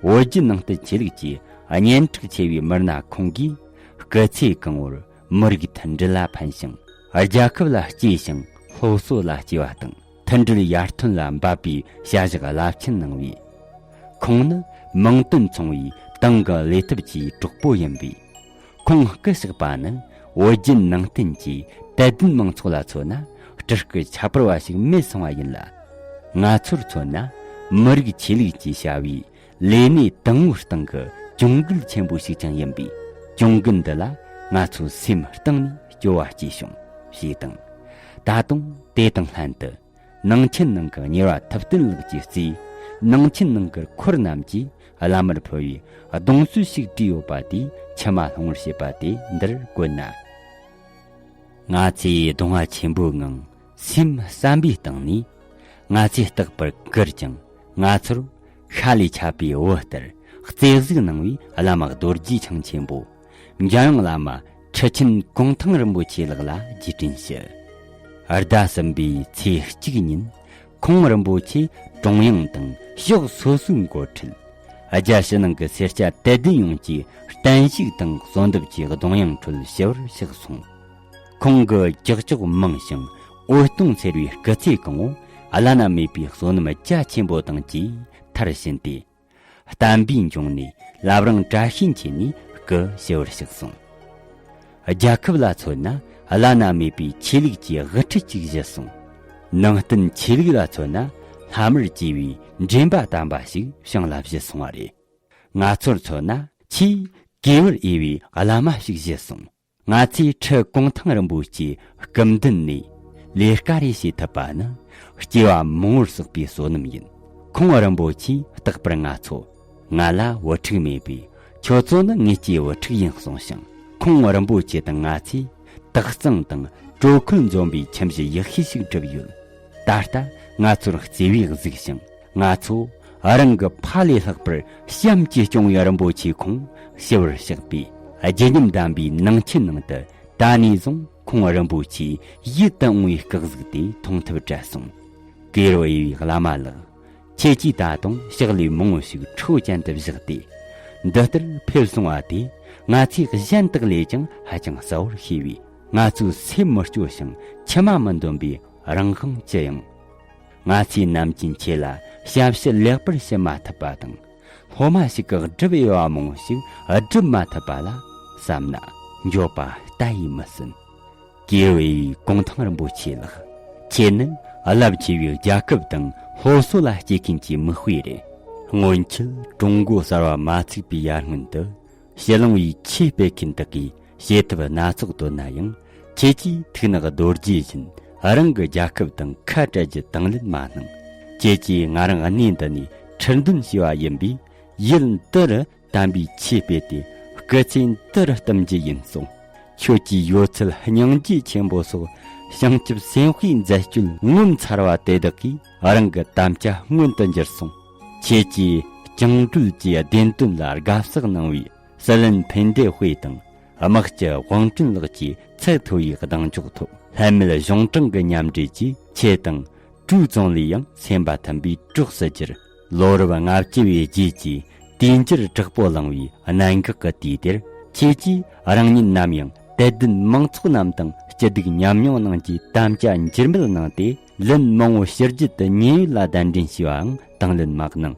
བོད་བརྒྱུད་ནང་བསྟན་ཆོས་ལུགས་ཀྱི་སྙན་གྲགས་ཆེ་བའི་མི་སྣ་ཁོང་གིས་སྐུ་ཚེ་གང་བོར་མི་རིགས་མཐུན་སྒྲིལ་ལ་ཕན་ཞིང་། རྒྱལ་ཁབ་ལ་གཅེས་ཤིང་སློབ་གསོ་ལ་གཅེས་པ་དང་། མཐུན་སྒྲིལ་ཡར་ཐོན་ལ་འབད་པའི་བྱ་གཞག་རླབས་ཆེན་གནང་བས། ཁོང་ནི་མིང་དོན་མཚུངས་པའི་ཏང་གི་ལས་ཐབས་ཀྱི་གྲོགས་པོ་ཡིན་པས། ཁོང་སྐུ་གཤེགས་པ་ནི་བོད་བརྒྱུད་ནང་བསྟན་གྱི་དད་ལྡན་མང་ཚོགས་ལ་མཚོན་ན་སྤྲུལ་སྐུ་ཁྱད་པར་བ་ཞིག་མེད་སོང་བ་ཡིན་ལ། ང་ཚོར་མཚོན་ན་མི་རིགས་ཆོས་ལུགས་ཀྱི་བྱ་བའི་ལས་གནས་དང་པོའི་སྟེང་གི་གྱོང་གུད་ཆེན་པོ་ཞིག་ཀྱང་ཡིན་པས། གྱོང་གུད་འདི་ལ་ང་ཚོ་སེམས་གཏིང་ནས་སྐྱོ་བ་སྐྱེས་བྱུང་ཞེས་དང་། ད་དུང་དེ་དང་ལྷན་དུ། ནང་ཆེན་ནང་གི་གཉེར་བ་ཐུབ་བསྟན་ལགས་ཀྱིས་གཙོས་ནང་ཆེན་ནང་གི་འཁོར་རྣམས་ཀྱིས་བླ་མར་ཕུལ་བའི་གདུང་སྲོལ་ཞིག་བྲིས་ཡོད་པ་དེས་མཆི་མ་ལྷུང་བར་བྱེད་པ་དེ་འདིར་བཀོད་ན། ང་ཚོས་གདུང་བ་ཆེན་པོའི་ངང་སེམས་བསམ་པའི་སྟེང་ནས། ང་ཚོས་རྟག་པར་བཀུར་ཅིང་ང་ཚོར་ཤ་ལས་ཆད་པའི་བུ་ལྟར་རྩེ་གཟིགས་གནང་བའི་བླ་མ་རྡོ་རྗེ་འཆང་ཆེན་པོ། འཇམ་དབྱངས་བླ་མ་ཁྲི་ཆེན་གུང་ཐང་རིན་པོ་ཆེ་ལགས་ལ་རྗེས་དྲན་ཞུ། ཟླ་གསུམ་པའི་ཚེས་གཅིག་ཉིན་ཁོང་རིན་པོ་ཆེ་ཀྲུང་དབྱང་དང་ཕྱོགས་སོ་སོའི་འགོ་ཁྲིད། རྒྱ་ཕྱི་ནང་གི་སེར་སྐྱ་དད་ལྡན་ཡོངས་ཀྱི་བརྟན་བཞུགས་དང་གསོལ་འདེབས་ཀྱི་གདུང་དབྱངས་ཁྲོད་ཞུ་བར་གཤེགས་སོང་། ཁོང་གི་ཀྱག་ཀྱོག་མང་ཞིང་འོད་སྟོང་འཚེར་བའི་སྐུ་ཚེ་གང་བོ་བླ་ན་མེད་པའི་བསོད་ནམས་རྒྱ་ཆེན་པོ་དང་བཅས་མཐར་ཕྱིན་ཏེ། བསྟན་པའི་འབྱུང་གནས་བླ་བྲང་བཀྲ་ཤིས་འཁྱིལ་ནས་སྐུ་ཞི་བར་གཤེགས་སོང་། རྒྱལ་ཁབ་ལ་མཚོན་ན་བླ་ན་མེད་པའི་ཆོས་ལུགས་ཀྱི་དབུ་ཁྲིད་ཅིག་བཞུད་སོང་། ནང་བསྟན་ཆོས་ལུགས་ལ་མཚོན་ན་ལྷ་མར་བཅས་པའི་འདྲེན་པ་དམ་པ་ཞིག་བྱང་ལ་བཞུད་སོང་བ་རེད། ང་ཚོར་མཚོན་ན་ཆེས་གུས་པར་འོས་པའི་བླ་མ་ཞིག་བཞུད་སོང་། ང་ཚོས་ཁྲི་གུང་ཐང་རིན་པོ་ཆེའི་སྐུ་མདུན་ནས་ལས་ཀ་རེ་བྱེད་ཐུབ་པ་ནི་སྐྱེ་བ་མང་པོར་བསགས་པའི་བསོད་ནམས་ཡིན། ཁོང་རིན་པོ་ཆེས་རྟག་པར་ང་ཚོ། ང་ལ་བུ་ཕྲུག་མེད་པས་ཁྱོད་ཚོ་ནི་ངེད་ཀྱི་བུ་ཕྲུག་ཡིན་གསུངས་ཤིང་། ཁོང་རིན་པོ་ཆེ་དང་ང་ཚོས་དག་གཙང་དང་དྲོད་ཁོལ་འཛོམས་པའི་ཁྱིམ་གཞི་ཡག་ཤོས་ཤིག་བསྒྲུབས་ཡོད། ད་ལྟ་ང་ཚོར་བརྩེ་བས་གཟིགས་ཤིང་། ང་ཚོ་རང་གི་ཕ་ལས་ལྷག་པར་བྱམས་ཀྱིས་སྐྱོང་བའི་རིན་པོ་ཆེ་ཁོང་ཞི་བར་གཤེགས་པས། བརྗིད་ཉམས་ལྡན་པའི་ནང་ཆེན་ནང་དུ་ད་ནས་བཟུང་ཁོང་རིན་པོ་ཆེའི་ཡིད་དུ་འོང་བའི་སྐུ་གཟུགས་དེ་མཐོང་ཐབས་བྲལ་སོང་། གུས་པར་འོས་པའི་བླ་མ་ལགས། ཁྱེད་ཀྱིས་ད་དུང་ཕྱག་ལས་མང་པོ་ཞིག་ཁྲོ་ཅན་དུ་བཞག་སྟེ། འདི་ལྟར་ཕེབས་སོང་བ་དེ་ང་ཚོས་གཞན་དག་ལས་ཀྱང་ཧ་ཅང་གསལ་བོར་ཤེས་པས། ང་ཚོའི་སེམས་མི་སྐྱོ་ཞིང་མཆི་མ་མི་འདོན་པའི་རང་དབང་ཅི་ཡང་། ང་ཚོས་ནམ་རྒྱུན་ཁྱེད་ལ་ཞབས་ཕྱི་ལེགས་པར་ཞུ་མ་ཐུབ་པ་དང་། སློབ་མ་ཞིག་གིས་བསྒྲུབས་འོས་པ་མང་པོ་ཞིག་བསྒྲུབ་མ་ཐུབ་པ་ལ་བསམ་ན་འགྱོད་པ་ལྟ་ཡིས་མི་ཟིན། གུས་པར་འོས་པའི་གུང་ཐང་རིན་པོ་ཆེ་ལགས། ཁྱེད་ནི་རླབས་ཆེ་བའི་རྒྱལ་ཁབ་དང་སློབ་གསོ་ལ་གཅེས་མཁན་གྱི་མིག་དཔེ་རེད། སྔོན་ཆད་ཀྲུང་གོ་གསར་བ་མ་ཚུགས་པའི་ཡར་སྔོན་དུ། ཕྱི་གླིང་བའི་ཆོས་སྤེལ་མཁན་དག་གིས་བྱེད་ཐབས་སྣ་ཚོགས་འདོན་ན་ཡང་། ཁྱེད་ཀྱིས་ཐུགས་ནག་རྡོ་རྗེ་བཞིན་རང་གི་རྒྱལ་ཁབ་དང་ཁ་བྲལ་རྒྱུ་དང་ལེན་མ་གནང་། ཁྱེད་ཀྱིས་ང་རང་གནས་འདི་ནས་ཁྲི་འདོན་བྱས་པ་ཡིན་པས། ཡུལ་འདི་རུ་དམ་པའི་ཆོས་སྤེལ་ཏེ་སྐུ་ཚེ་འདི་རུ་གཏུམ་རྒྱུ་ཡིན་གསུངས། ཁྱོད་ཀྱི་ཡོད་ཚད་སྙིང་རྗེ་ཆེན་པོ་སོགས་བྱང་ཆུབ་སེམས་དཔའི་མཛད་སྤྱོད་ངོ་མཚར་བ་དེ་དག་གིས་རང་གི་དམ་བཅའ་མངོན་དུ་འགྱུར་གསུངས། ཁྱེད་ཀྱིས་བཅིངས་འགྲོལ་གྱི་བདེན་དོན་ལ་དགའ་བསུ་གནང་བའི་སྲིད་བློན་ཕན་བདེ་དཔེ་དང་། དམག་སྤྱི་ཝང་ཀྲིན་ལགས་ཀྱི་ཚད་མཐོ་བའི་གདེང་འཇོག་ཐོག་ལྷད་མེད་གཞུང་དྲང་གི་མཉམ་འབྲེལ་གྱིས་ཁྱེད་དང་ཀྲུའུ་ཙུང་ལི་ཡང་སེམས་པ་མཐུན་པའི་གྲོགས་སུ་གྱུར། ལོ་རབས་ལྔ་བཅུ་བའི་རྗེས་ཀྱི་དུས་འགྱུར་དྲག་པོ་ལངས་པའི་གནད་འགག་གི་དུས་དེར། ཁྱེད་ཀྱིས་རང་ཉིད་ནམ་ཡང་དད་ལྡན་མང་ཚོགས་རྣམས་དང་སྐྱིད་སྡུག་མཉམ་མྱོང་གནང་རྒྱུའི་དམ་བཅའ་འགྱུར་མེད་གནང་སྟེ། ལན་མང་བོ་ཕྱི་རྒྱལ་དུ་ཉེན་ཡོད་ལ་གདན་འདྲེན་བྱས་པའང་དང་ལེན་མ་གནང་།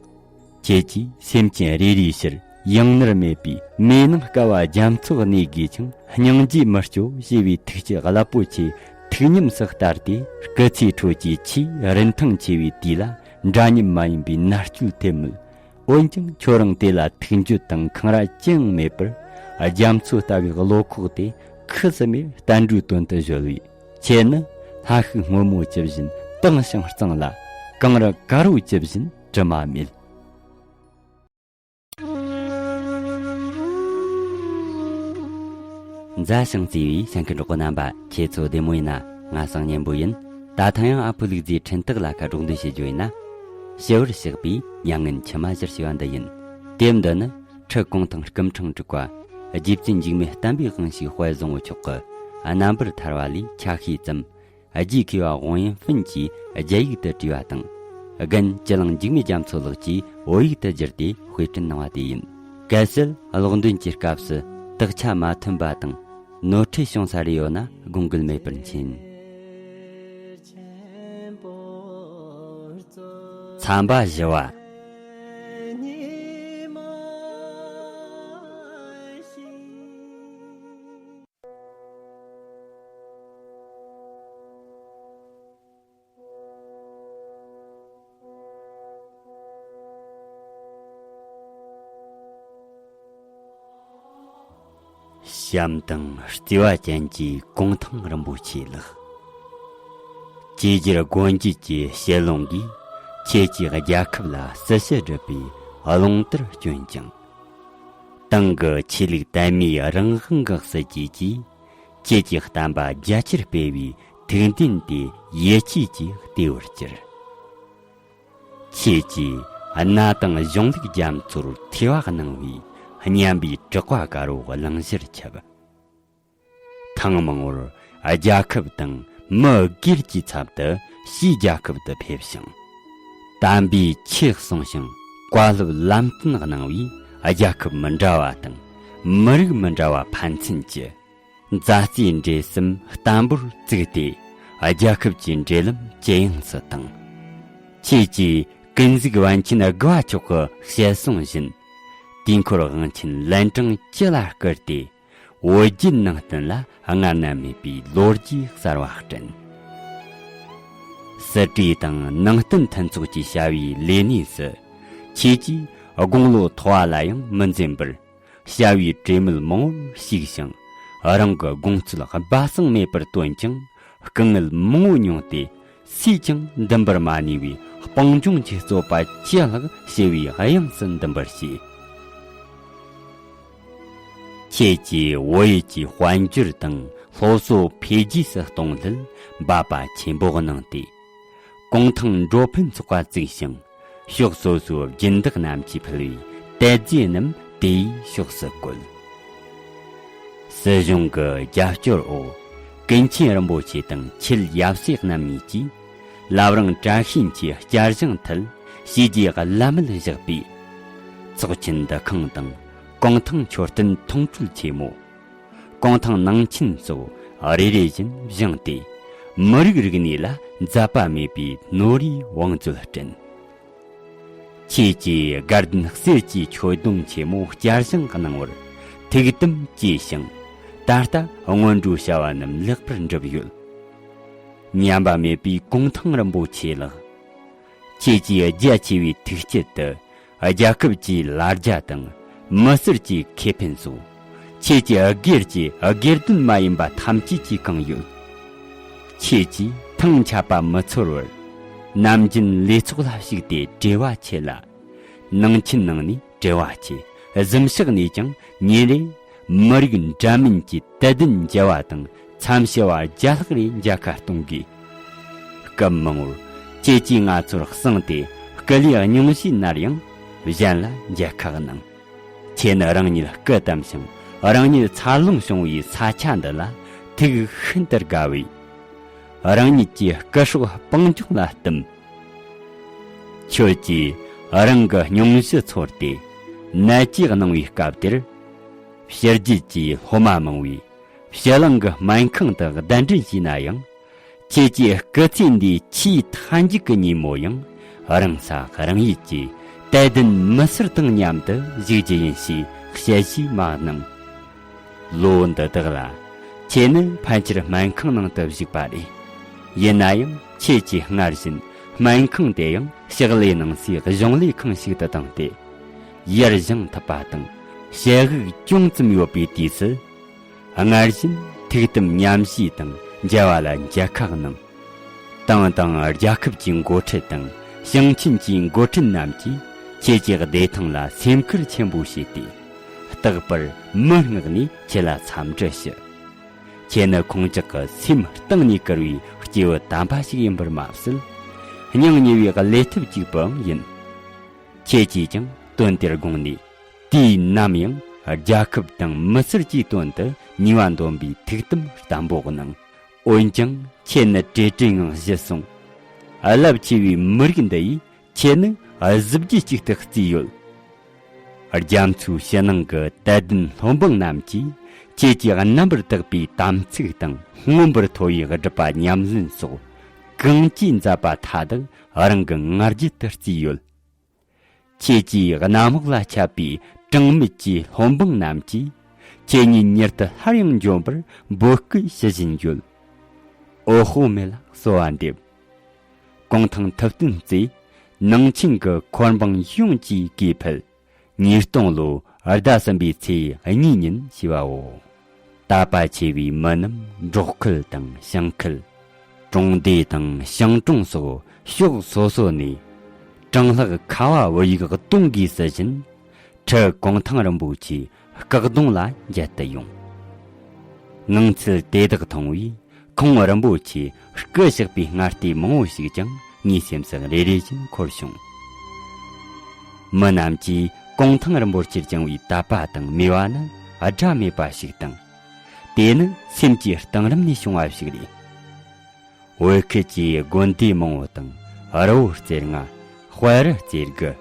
ཁྱེད་ཀྱིས་སེམས་ཅན་རེ་རེའི་ཕྱིར་ཡང་ནར་མེད་པའི་མེ་ནང་བསྐལ་བ་རྒྱ་མཚོ་གནས་དགོས་ཀྱང་སྙིང་རྗེ་མི་སྐྱོ་ཞེས་པའི་ཐུགས་བསྐྱེད་རླབས་པོ་ཆེ་ཐུགས་ཉམས་སུ་བསྟར་ཏེ། སྐུ་ཚེ་ཁྲོད་ཀྱི་ཆེས་རིན་ཐང་ཆེ་བའི་དུས་ལ་འདྲ་མཉམ་མ་ཡིན་པའི་མནར་གཅོད་ཐེབས་མོད། འོན་ཀྱང་ཁྱོད་རང་དེ་ལ་ཐུགས་འགྱོད་དང་འཁང་ར་ཅི་ཡང་མེད་པར། རྒྱ་མཚོ་ལྟ་བུའི་བློ་ཁོག་དེ་ཁུ་སིམ་མེར་བསྟན་འགྲོའི་དོན་དུ་གཞོལ་བས། ཁྱེད་ནི་ལྷ་ཤུགས་སྔོན་མོ་ཇི་བཞིན་ དྭངས་ཤིང་གཙང་ལ། གངས་རི་དཀར་པོ་ཇི་བཞིན་དྲི་མ་མེད། མཛའ་ཞིང་བརྩེ་བའི་གསན་མཁན་གྲོགས་པོ་རྣམ་པ། ཁྱེད་ཚོ་བདེ་མོ་ཡིན་ན། ང་སང་གཉན་པོ་ཡིན། ད་ཐེངས་ཡང་ཨ་ཕོ་ལུག་རྫིའི་འཕྲིན་སྟེགས་ལ་ཁ་སྒྲོག་འདོན་བྱེད་རྒྱུ་ཡིན་ན། ཞི་བར་གཤེགས་པའི་མྱ་ངན་འཆི་མ་ཞི་བར་བྱེད་པ་འདི་ཡིན། དེབ་འདི་ནི་ཁྲི་གུང་ཐང་སྐུ་ཕྲེང་དྲུག་པ་རྗེ་བཙུན་འཇིགས་མེད་བསྟན་པའི་དབང་ཕྱུག་དཔལ་བཟང་པོ་མཆོག་གི་རྣམ་པར་ཐར་བ་ལས་ཆ་ཤས་ཙམ། རྗེ་མཁས་པ་ཝང་ཡན་ཧྥིན་གྱིས་རྒྱ་ཡིག་ཏུ་བྲིས་པ་དང་། རྒན་སྤྱི་གླིང་འཇིགས་མེད་རྒྱ་མཚོ་ལགས་ཀྱིས་བོད་ཡིག་ཏུ་བསྒྱུར་ཏེ་དཔེ་སྐྲུན་གནང་བ་དེ་ཡིན། གལ་སྲིད་ཀློག་འདོན་གྱི་སྐབས་སུ་དག་ཆ་མ་མཐུན་པ་དང་ནོར་འཁྲུལ་བྱུང་ས་རེ་ཡོད་ན་དགོངས་འགལ་མེད་པར་མཁྱེན། མཚམས་པ་བཞི་པ། བྱམས་དང་བརྩེ་བ་ཅན་གྱི་གུང་ཐང་རིན་པོ་ཆེ་ལགས། ཅེ་སྒྱེར་དགོན་བརྒྱུད་ཀྱི་ཞལ་ལུང་གིས་ཁྱེད་ཀྱིས་རྒྱལ་ཁབ་ལ་སྲི་ཞུ་བསྒྲུབས་པའི་རླུང་ལྟར་སྐྱོན་ཅིང་། ཏང་གི་ཆོས་ལུགས་དད་མོས་རང་དབང་གི་སྲིད་ཇུས་ཀྱིས་ཁྱེད་ཀྱི་བསྟན་པ་རྒྱ་ཆེར་སྤེལ་བའི་ཐུགས་འདུན་དེ་ཡིད་ཆེས་ཀྱིས་བརྟས་པར་གྱུར། ཁྱེད་ཀྱིས་གནའ་དེང་གཞུང་ལུགས་རྒྱ་མཚོར་ཐོས་པ་གནང་བའི་སྙན་པའི་གྲགས་པ་དཀར་པོ་གླིང་བཞིར་ཁྱབ། ཐེངས་མང་པོར་རྒྱལ་ཁབ་དང་མི་སྒེར་གྱི་ཚབ་ཏུ་ཕྱིའི་རྒྱལ་ཁབ་ཏུ་ཕེབས་ཤིང་། དམ་པའི་ཆོས་གསུངས་ཤིང་བཀའ་སློབ་ལམ་སྟོན་གནང་བས། རྒྱལ་ཁབ་མི་འདྲ་བ་དང་མི་རིགས་མི་འདྲ་བ་ཕན་ཚུན་གྱི་མཛའ་བརྩེའི་འབྲེལ་ཟམ་བརྟན་པོར་བཙུགས་ཏེ། རྒྱལ་ཁབ་ཀྱི་འབྲེལ་ལམ་ཇེ་ཡངས་སུ་བཏང་། ཁྱེད་ཀྱིས་ཀུན་གཟིགས་པཎ་ཆེན་དགུ་པ་མཆོག་གི་ཞལ་གསུང་བཞིན། དུས་འཁོར་དབང་ཆེན་ལན་གྲངས་བཅུ་ལ་བསྐུར་ཏེ། བོད་བརྒྱུད་ནང་བསྟན་ལ་སྔར་ན་མེད་པའི་ལོ་རྒྱུས་གསར་བ་བསྐྲུན། སྲིད་གྲོས་དང་ནང་བསྟན་མཐུན་ཚོགས་ཀྱི་བྱ་བའི་ལས་གནས་སུ། ཁྱེད་ཀྱིས་དགུང་ལོ་མཐོ་བ་ལ་ཡང་མི་འཛེམ་པར། བྱ་བའི་གྲོས་མོལ་མང་པོར་ཞུགས་ཤིང་། རང་གི་དགོངས་ཚུལ་སྦ་གསང་མེད་པར་བཏོན་ཀྱང་། དཀའ་ངལ་མང་པོ་མྱོང་སྟེ། སུས་ཀྱང་འདུན་པར་མ་ནུས་པའི་སྤང་ལྗོངས་ཀྱི་རྩོད་པ་ཅི་ལྷག་ཞི་བའི་དབྱངས་སུ་འདུམ་པར་བྱས། ཁྱེད་ཀྱིས་བོད་ཡུལ་གྱི་དཔལ་འབྱོར་དང་སློབ་གསོ་འཕེལ་རྒྱས་སུ་གཏོང་སླད་འབད་པ་ཆེན་པོ་གནང་སྟེ། གུང་ཐང་འགྲོ་ཕན་ཚོགས་པ་བཙུགས་ཤིང་། ཕྱོགས་སོ་སོའི་སྦྱིན་བདག་རྣམས་ཀྱིས་ཕུལ་བའི་དད་རྫས་རྣམས་དེའི་ཕྱོགས་སུ་བཀོད། སྲིད་གཞུང་གི་རྒྱབ་སྐྱོར་འོག་ཀུན་མཁྱེན་རིན་པོ་ཆེ་དང་ཆེད་ཡབ་སྲས་རྣམ་གཉིས་ཀྱིས་བླ་བྲང་བཀྲ་ཤིས་འཁྱིལ་བསྐྱར་བཞེངས་ཐད་བྱས་རྗེས་བླ་མེད་བཞག་པའི་ཚོགས་ཆེན་འདུ་ཁང་དང་། གུང་ཐང་མཆོད་རྟེན་མཐོང་གྲོལ་ཆེན་མོ། གུང་ཐང་ནང་ཆེན་སོགས་རེ་རེ་བཞིན་བཞེངས་ཏེ། མི་རིགས་རིག་གནས་ལ་འཛད་པ་མེད་པའི་ནོར་བུའི་བང་མཛོད་བསྐྲུན། ཁྱེད་ཀྱིས་དགའ་ལྡན་གསེར་གྱི་མཆོད་སྡོང་ཆེན་མོ་བསྐྱར་བཞེངས་གནང་བར་ཐུགས་དམ་བཅས་ཤིང་། ད་ལྟ་སྔོན་འགྲོའི་བྱ་བ་རྣམས་ལེགས་པར་འགྲུབ་ཡོད། ཉམས་པ་མེད་པའི་གུང་ཐང་རིན་པོ་ཆེ་ལགས། ཁྱེད་ཀྱིས་རྒྱ་ཆེ་བའི་ཐུགས་བསྐྱེད་དུ། རྒྱལ་ཁབ་ཀྱི་ལ་རྒྱ་དང་། མི་སེར་གྱི་ཁེ་ཕན་སོགས། ཁྱེད་ཀྱི་སྒེར་གྱི་སྒེར་དོན་མ་ཡིན་པ་ཐམས་ཅད་ཀྱིས་གང་ཡོད། ཁྱེད་ཀྱིས་ཐང་ཆད་པ་མི་ཚོར་བར། ནམ་རྒྱུན་ལས་ཚོགས་ལ་ཞུགས་ཏེ་བྲེལ་བ་ཆེ་ལ། ནང་ཆེན་ནང་ནས་བྲེལ་བ་ཆེ། གཟིམ་ཤག་ནས་ཀྱང་ཉིན་རེ། མི་རིགས་འདྲ་མིན་གྱི་དད་ལྡན་མཇལ་བ་དང་འཚམས་ཞུ་བ་བརྒྱ་ལྷག་རེ་མཇལ་ཁ་གཏོང་དགོས། སྐབས་མང་པོར་ཁྱེད་ཀྱིས་ང་ཚོར་གསུངས་ཏེ། སྐུ་ལུས་སྙུང་གཞིའི་ནར་ཡང་གཞན་ལ་མཇལ་ཁ་གནང་། ཁྱེད་ནི་རང་ཉིད་སྐུ་བལྟམས་ཤིང་། རང་ཉིད་འཚར་ལོངས་བྱུང་བའི་ས་ཆ་འདི་ལ་ཐུགས་ཤིན་ཏུ་དགའ་བས། རང་ཉིད་ཀྱི་སྐུ་སྲོག་སྤང་ལྗོངས་ལ་བསྟིམ། ཁྱོད་ཀྱིས་རང་གི་སྙུང་གཞི་ཚོར་ཏེ་ནད་ཀྱིས་གནང་བའི་སྐབས་དེར། ཕྱི་རྒྱལ་གྱི་སློབ་མ་མང་བོས་ཕྱི་གླིང་གི་སྨན་ཁང་དུ་གདན་འདྲེན་བྱས་ན་ཡང་། ཁྱེད་ཀྱི་སྐུ་ཚེ་འདིའི་ཆེས་མཐའ་མཇུག་གི་ཉིན་མོ་ཡང་། རང་ས་རང་ཡུལ་གྱི་དད་ལྡན་མི་སེར་དང་མཉམ་དུ་བཞུགས་རྒྱུ་ཡིན་ཞེས་ཞལ་བཞེས་མ་གནང་། ལོ་འདི་དག་ལ་ཁྱེད་ནི་ཕལ་ཆེར་སྨན་ཁང་ནང་དུ་བཞུགས་པ་རེད། ཡིན་ན་ཡང་ཁྱེད་ཀྱིས་སྔར་བཞིན་སྨན་ཁང་དེ་ཡང་ཕྱག་ལས་གནང་སའི་གཞུང་ལས་ཁང་ཞིག་ཏུ་བཏང་སྟེ། ཡར་བཞེངས་ཐུབ་པ་དང་ཞལ་དབུགས་ཅུང་ཙམ་ཡོད་པའི་དུས་སུ། སྔར་བཞིན་ཐུགས་དམ་ཉམས་བཞེས་དང་མཇལ་བ་ལ་མཇལ་ཁ་གནང་། ཏང་དང་རྒྱལ་ཁབ་ཀྱི་འགོ་ཁྲིད་དང་ཞིང་ཆེན་གྱི་འགོ་ཁྲིད་རྣམས་ཀྱིས་ཁྱེད་ཀྱི་བདེ་ཐང་ལ་སེམས་ཁུར་ཆེན་པོ་བྱས་ཏེ། རྟག་པར་མི་མངགས་ནས་ཁྱེད་ལ་འཚམས་འདྲི་ཞུ། ཁྱེད་ནི་ཁོང་ཅག་གི་སེམས་གཏིང་ནས་བཀུར་བའི་སྐྱེས་བུ་དམ་པ་ཞིག་ཡིན་པར་མ་ཟད། སྙིང་ཉེ་བའི་བློ་ཐུབ་གཅིག་པུའང་ཡིན། ཁྱེད་ཀྱིས་ཀྱང་དོན་དེར་དགོངས་ནས། དུས་ནམ་ཡང་རྒྱལ་ཁབ་དང་མི་སེར་གྱི་དོན་དུ་ནུས་པ་འདོན་པའི་ཐུགས་དམ་བརྟན་པོ་གནང་། འོན་ཀྱང་ཁྱེད་ནི་བྲེལ་བྲེལ་ངང་གཞི་བཟུང་། རླབས་ཆེ་བའི་མི་རིགས་འདི་ཡིས་ཁྱེད་ནི་གཟི་བརྗིད་ཅིག་ཏུ་བརྩིས་ཡོད། རྒྱ་མཚོའི་ཕྱི་ནང་གི་དད་ལྡན་སློབ་འབངས་རྣམས་ཀྱིས་ཁྱེད་ཀྱི་རྣམ་པར་དག་པའི་དམ་ཚིག་དང་མངོན་པར་མཐོ་བའི་སྒྲུབ་པ་ཉམས་ལེན་སོགས་གང་ཅིའི་མཛད་པ་མཐའ་དག་རང་གི་ང་རྒྱལ་དུ་བརྩིས་ཡོད། ཁྱེད་ཀྱི་གནམ་འོག་ལ་ཁྱབ་པའི་གྲངས་མེད་ཀྱི་སློབ་འབངས་རྣམས་ཀྱིས་ཁྱེད་ཉིད་མྱུར་དུ་སླར་ཡང་འབྱོན་པར་འབོད་སྐུལ་ཞུ་བཞིན་ཡོད། འོད་དཔག་མེད་ལ་གསོལ་བ་འདེབས། གུང་ཐང་ཐུབ་བསྟན་རྩེ་ནང་ཆེན་གྱི་འཁོར་འབངས་ཡོངས་ཀྱིས་བཀོད་ཕེབས། ཉིས་སྟོང་ལོ་ཟླ་གསུམ་པའི་ཚེས་གཉིས་ཉིན་ཞུས་པའོ། དད་པ་ཆེ་བའི་མི་རྣམས་འབྲོག་ཁུལ་དང་ཞིང་ཁུལ། གྲོང་སྡེ་དང་ཞིང་གྲོང་སོགས་ཕྱོགས་སོ་སོ་ནས། གྲངས་ལྷག་ཁ་བ་བོད་ཡིག་གཏོང་དགོས་ཟེར་བཞིན། ཁྲི་གུང་ཐང་རིན་པོ་ཆེའི་སྐུ་གདུང་ལ་མཇལ་དུ་ཡོང་། ངང་ཚུལ་དེ་དག་མཐོང་བས་ཁོང་རིན་པོ་ཆེ་སྐུ་གཤེགས་པའི་སྔ་ལྟས་མང་བོ་ཞིག་ཀྱང་ངའི་སེམས་སུ་རེ་རེ་བཞིན་འཁོར་བྱུང་། མི་རྣམས་ཀྱིས་གུང་ཐང་རིན་པོ་ཆེར་བཅངས་པའི་དད་པ་དང་མོས་པ་ནི་སྒྲ་མེད་པ་ཞིག་དང་། དེ་ནི་སེམས་ཀྱི་གཏིང་རིམ་ནས་བྱུང་བ་ཞིག་རེད། བོད་ཁུལ་གྱི་དགོན་སྡེ་མང་བོ་དང་། རི་བོ་རྩེ་ལྔ། དཔལ་རི་རྩེ་དགུ།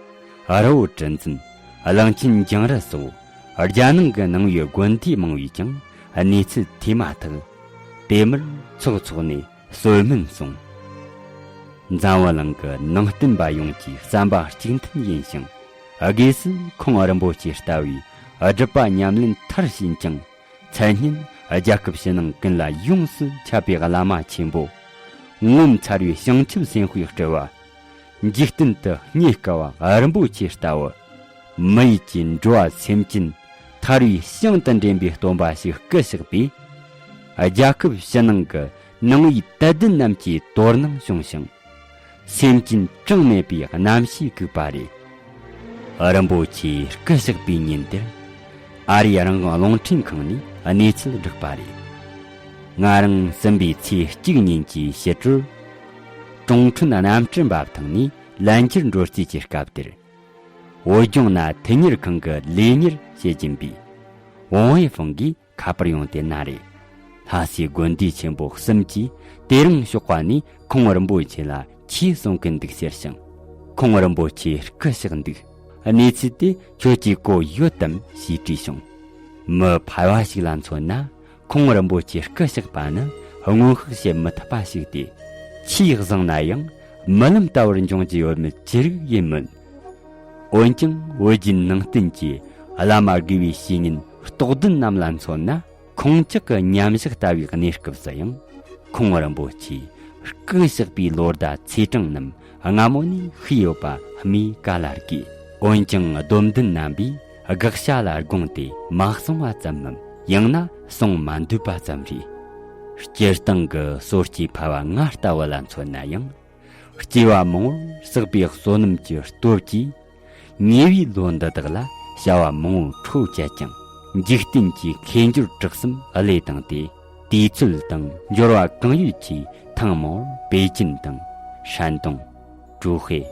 རི་བོ་གྲུ་འཛིན། གླང་ཆེན་འགྱིང་རི་སོགས་རྒྱལ་ནང་གི་ནང་པའི་དགོན་སྡེ་མང་བོས་ཀྱང་གནས་ཚུལ་དེ་མ་ཐག་དེ་མུར་ཚོགས་ཚོགས་ནས་གསོལ་སྨན་གསུངས། འཛམ་བུ་གླིང་གི་ནང་བསྟན་པ་ཡོངས་ཀྱི་བསམ་པ་གཅིག་མཐུན་ཡིན་ཞིང་། དགོས་སུ་ཁོང་རིན་པོ་ཆེ་ལྟ་བུའི་སྒྲུབ་པ་ཉམས་ལེན་མཐར་ཕྱིན་ཅིང་། མཚན་སྙན་རྒྱལ་ཁབ་ཕྱི་ནང་ཀུན་ལ་ཡོངས་སུ་ཁྱབ་པའི་བླ་མ་ཆེན་པོ། ངོ་མཚར་བའི་བྱང་ཆུབ་སེམས་དཔའི་སྤྲུལ་པ། འཇིག་རྟེན་དུ་རྙེད་དཀའ་བ་རིན་པོ་ཆེ་ལྟ་བུ། མི་ཡུལ་གྱི་འགྲོ་བ་སེམས་ཅན་ཐར་བའི་ཞིང་དུ་འདྲེན་པའི་སྟོན་པ་ཞིག་སྐུ་གཤེགས་པས། རྒྱལ་ཁབ་ཕྱི་ནང་གི་ནང་པའི་དད་ལྡན་རྣམས་ཀྱི་དོ་སྣང་བྱུང་ཞིང་། སེམས་ཅན་གྲངས་མེད་པའི་རྣམ་ཤེས་བཀུག་པ་རེད། རིན་པོ་ཆེ་སྐུ་གཤེགས་པའི་ཉིན་དེར། ཨ་རིའི་རང་དབང་རླུང་འཕྲིན་ཁང་ནས་གནས་ཚུལ་བསྒྲགས་པ་རེད། ང་རང་གསུམ་པའི་ཚེས་གཅིག་ཉིན་གྱི་ཕྱི་དྲོར། ཀྲུང་ཁྲུན་གནམ་གྲུ་འབབ་ཐང་ནས་ལན་ཁྱེར་འགྲོ་རྩིས་ཀྱི་སྐབས་དེར། བོད་ལྗོངས་ན་མཐུན་གཉེར་ཁང་གི་ལས་གཉེར་བྱེད་ཀྱིན་པའི་ཝང་ཝེ་ཧྥང་གིས་ཁ་པར་ཡོང་དེ་ན་རེད། ལྷ་སའི་དགོན་སྡེ་ཆེན་པོ་གསུམ་གྱིས་དེ་རིང་ཞོགས་པ་ནས་ཁོང་རིན་པོ་ཆེ་ལ་ཆོས་གསུང་གི་འདུག་ཟེར་ཞིང་། ཁོང་རིན་པོ་ཆེ་སྐུ་གཤེགས་འདུག། གནས་ཚུལ་དེ་ཁྱོད་ཀྱིས་གོ་ཡོད་དམ་ཞེས་དྲིས་བྱུང་། མི་ཕལ་བ་ཞིག་ལ་མཚོན་ན། ཁོང་རིན་པོ་ཆེ་སྐུ་གཤེགས་པ་ནི་སྔོན་དཔག་བྱེད་མི་ཐུབ་པ་ཞིག་སྟེ། ཆོས་བཟང་ན་ཡང་རྨི་ལམ་ལྟ་བུར་འབྱུང་རྒྱུ་ཡོད་མེད་ཅི་རིགས་ཡིན་མོད། འོན་ཀྱང་བོད་བརྒྱུད་ནང་བསྟན་གྱི་བླ་མ་དགེ་བའི་བཤེས་གཉེན་རྟོགས་ལྡན་རྣམས་ལ་མཚོན་ན། ཁོང་ཅག་གི་མཉམ་བཞག་ལྟ་བུའི་གནས་སྐབས་སུ་ཡང་། ཁོང་རིན་པོ་ཆེ་སྐུ་གཤེགས་པའི་ལོ་ཟླ་ཚེས་གྲངས་རྣམས་སྔ་མོ་ནས་ཤེས་ཡོད་པ་སྨོས་ག་ལ་དགོས། འོན་ཀྱང་སྡོམ་ལྡན་རྣམ་པས་དགག་བྱ་ལ་དགོངས་ཏེ་མ་གསུང་བ་ཙམ་མམ། ཡང་ན་གསུང་མ་འདོད་པ་ཙམ་རེད། སྤྱིར་བཏང་གི་སོ་སྐྱེ་ཕལ་བ་ང་ལྟ་བུ་ལ་མཚོན་ན་ཡང་། སྐྱེ་བ་མང་བོར་བསགས་པའི་བསོད་ནམས་ཀྱི་སྟོབས་ཀྱིས། ཉེ་བའི་ལོ་འདི་དག་ལ་བྱ་བ་མང་བོ་འཕྲོ་བཅད་ཀྱང་། འཇིག་རྟེན་གྱི་ཁེ་འབྱོར་གྲགས་སམ་བློས་བཏང་སྟེ། དུས་ཚོད་དང་འབྱོར་བ་གང་ཡོད་ཀྱིས་ཐེངས་མང་པོ་པེ་ཅིན་དང་། ཧྲན་ཏུང་། ཀྲུའུ་ཧེ།